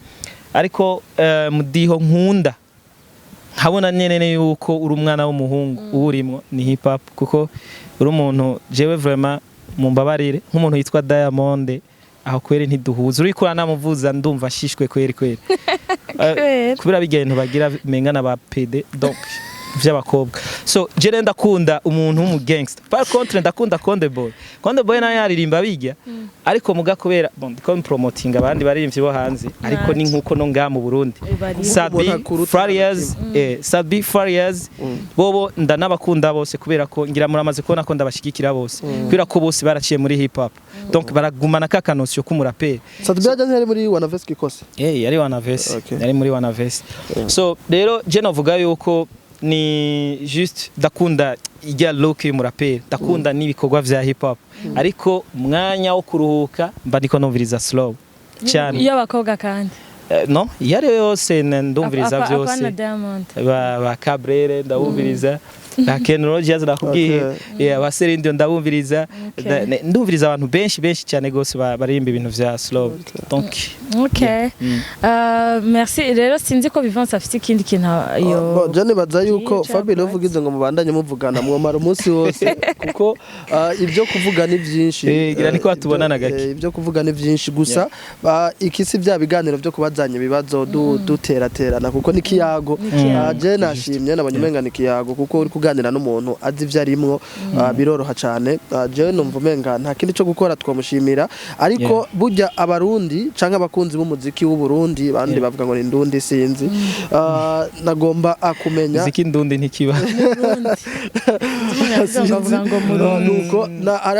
ariko mudiho nkunda, nkabona nyene yuko uri umwana w'umuhungu uwurimwo, ni hip hop, kuko uri umuntu, jewe vraiment mumbabarire, nk'umuntu yitwa Diamond, aho kweri ntiduhuza. Uriko uranamuvuza ndumva shishwe kweri kweri. Kweri. Kubera bijya bintu bagira menga na ba PD, donc vy'abakobwa. So je rero ndakunda umuntu w'umu gangster. Par contre ndakunda Konde Boy. Konde Boy nawe yaririmba bijya, ariko muga kubera bon, ndiko promoting abandi baririmbyi bo hanze, ariko ni nkuko no ngaha mu Burundi. Bari. Sat-B, Umuntu akuruta. Farious, Sat-B, Farious, bobo ndanabakunda bose, kubera ko ngira muramaze kubona ko ndabashigikira bose, kubera ko bose baraciye muri hip hop, donc baragumana ka ka notion k'umuraperi. Sat-B yajya ntiyari muri Wanaves kikose? Yari Wanavesi. Yari muri Wanavesi. So rero je novuga yuko ni juste ndakunda ijya look y'umuraperi, ndakunda n'ibikorwa vya hip hop, ariko umwanya wo kuruhuka mba ndiko numviriza slow cyane. Iyo abakobwa kandi? No, iyo ari yo yose ndumviriza Apana vyose. Diamond. Ba Cabrere ndabumviriza, ba Ken Rogers nakubwiye, yeah, ba Celine Dion ndabumviriza. Ndumviriza abantu benshi benshi cyane gose baririmba ibintu vya slow, donc Okay. Merci rero. Sinzi ko Vivance afite ikindi kintu yo. Bon, je nibaza yuko Yica Fabio Black. uvugize ngo mubandanye muvugana mwomara umunsi wose, kuko ibyo kuvuga ni byinshi. Gira niko batubonana gake. Ibyo kuvuga ni byinshi gusa iki si bya biganiro byo kubazanya ibibazo duteraterana, kuko ni kiyago. Ikiyago. Je nashimye nabonye umenga ni kiyago, kuko uri kuganira n'umuntu azi ibyo arimwo, biroroha cyane. Je numva umenga nta kindi cyo gukora, twamushimira. Ariko burya Abarundi canke abakunzi b'umuziki w'u Burundi bandi bavuga ngo ni ndundi, sinzi. Nagomba akumenya Muziki ndundi ntikiba. Umuntu bavuga ngo Murundi. Nuko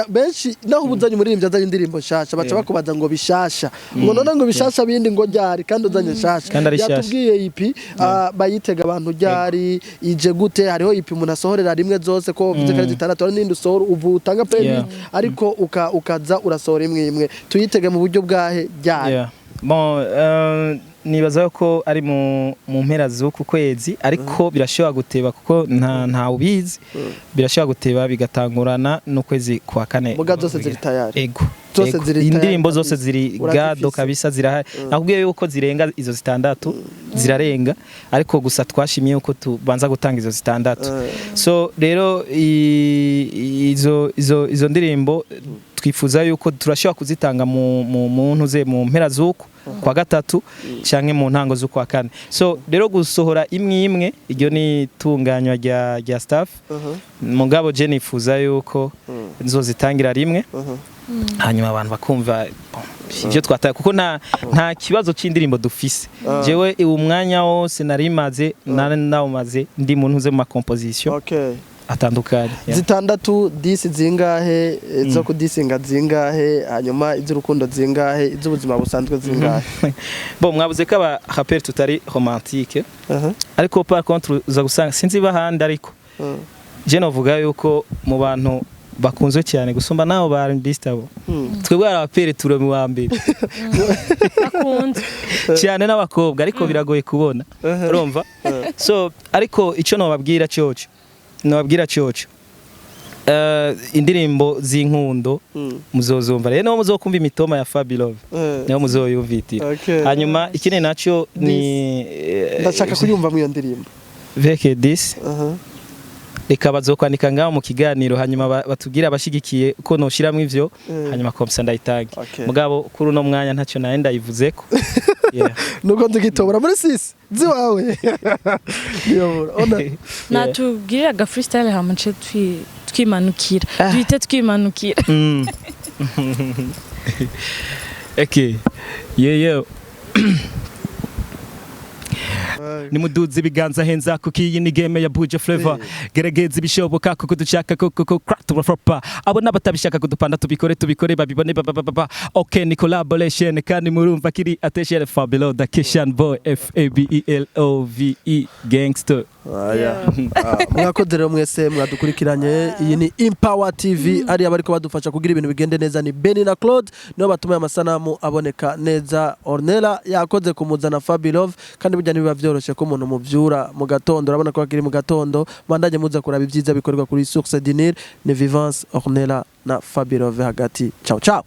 benshi naho ubuzanye umuririmbyi azanye indirimbo nshasha, baca bakubaza ngo bishasha, ngo none ngo bishasha bindi ngo ryari kandi uzanye nshasha? Kandi ari nshasha. Yatubwiye EP, bayitega abantu ryari? Ije gute? Hariho EP umuntu asohorera rimwe zose, ko uvuze ko ari zitandatu, hari n'indi usohora ubu utanga playlist, ariko ukaza urasohora imwe imwe. Tuyitege mu buryo bwahe, ryari? Yeah. Bon, nibaza ko ari mu mpera z'uku kwezi, ariko birashobora guteba kuko nta ubizi. Birashobora guteba bigatangurana n'ukwezi kwa kane. Muga zose ziri tayari? Ego. Zose Ego. ziri tayari Indirimbo kabisa. zose ziri Urazifise. gado kabisa, zirahari. Nakubwiye yuko zirenga izo zitandatu, zirarenga, ariko gusa twashimye yuko tubanza gutanga izo zitandatu. So rero izo ndirimbo twifuza yuko turashobora kuzitanga mu ntuze mu mpera z'uku kwa gatatu canke mu ntango z'ukwa kane. So rero gusohora imwe imwe, iryo ni itunganywa rya staff. Mugabo je nifuza yuko nzozitangira rimwe, hanyuma abantu bakumva bon, ivyo twataye, kuko nta kibazo c'indirimbo dufise. Jewe uwo mwanya wose narimaze nawumaze ndi mu ntuze mu ma composition atandukanye. Yeah. Zitandatu, diss zingahe? Zo kudisinga zingahe? Hanyuma iz'urukundo zingahe? Iz'ubuzima busanzwe zingahe? Bon, mwabuze ko aba rappeur tutari romantique, ariko par contre uza gusanga, sinzi bahandi, ariko je novuga yuko mu bantu bakunzwe cyane gusumba nabo ba R&B abo, twebwe abaraperi turi mu wa mbere Akunzwe cyane n'abakobwa, ariko biragoye kubona, urumva. So ariko icyo nobabwira cyoco, indirimbo z'inkundo muzozumva rero, niho muzokumva imitoma ya Fabilove, niho muzoyumvitira. Hanyuma ikindi nacyo ni Ndashaka kuyumva mu iyo ndirimbo. Veke 10. Reka bazokwandika ngaho mu kiganiro, hanyuma batubwire abashigikiye ko noshiramwo ivyo, hanyuma comme ça ndayitange. Mugabo kuri uno mwanya ntacyo naye ndayivuzeko. Yeah. Nuko nzigitobora muri sisi ziwawe niyobora ona. Natubwirira aga freestyle hama nce twimanukira, duhite twimanukira. Okay. Yeah. Nimuduze ibiganza henza, kuko iyi ni game ya Buja Flavor. Gerageza ibishoboka kuko dushaka ko turafropa. Abo n'abatabishaka kudupanda, tubikore tubikore babibone ba. Okay, ni collaboration kandi murumva kiri attention. Fabelo the Kishan Boy, F A B E L O V E, gangster. Aya. Ah, mwakoze rero mwese mwadukurikiranye. Iyi ni Empower TV. Ariya bariko badufasha kugira ibintu bigende neza ni Benny na Claude, nibo batuma aya masanamu aboneka neza. Ornella yakoze kumuzana Fabilove, kandi burya ntibiba vyoroshe ko umuntu muvyura mu gatondo. Urabona ko akiri mu gatondo. Mandanye muza kuraba ibyiza bikorerwa kuri Source du Nil. Ni Vivance, Ornella na Fabilove hagati. Ciao ciao.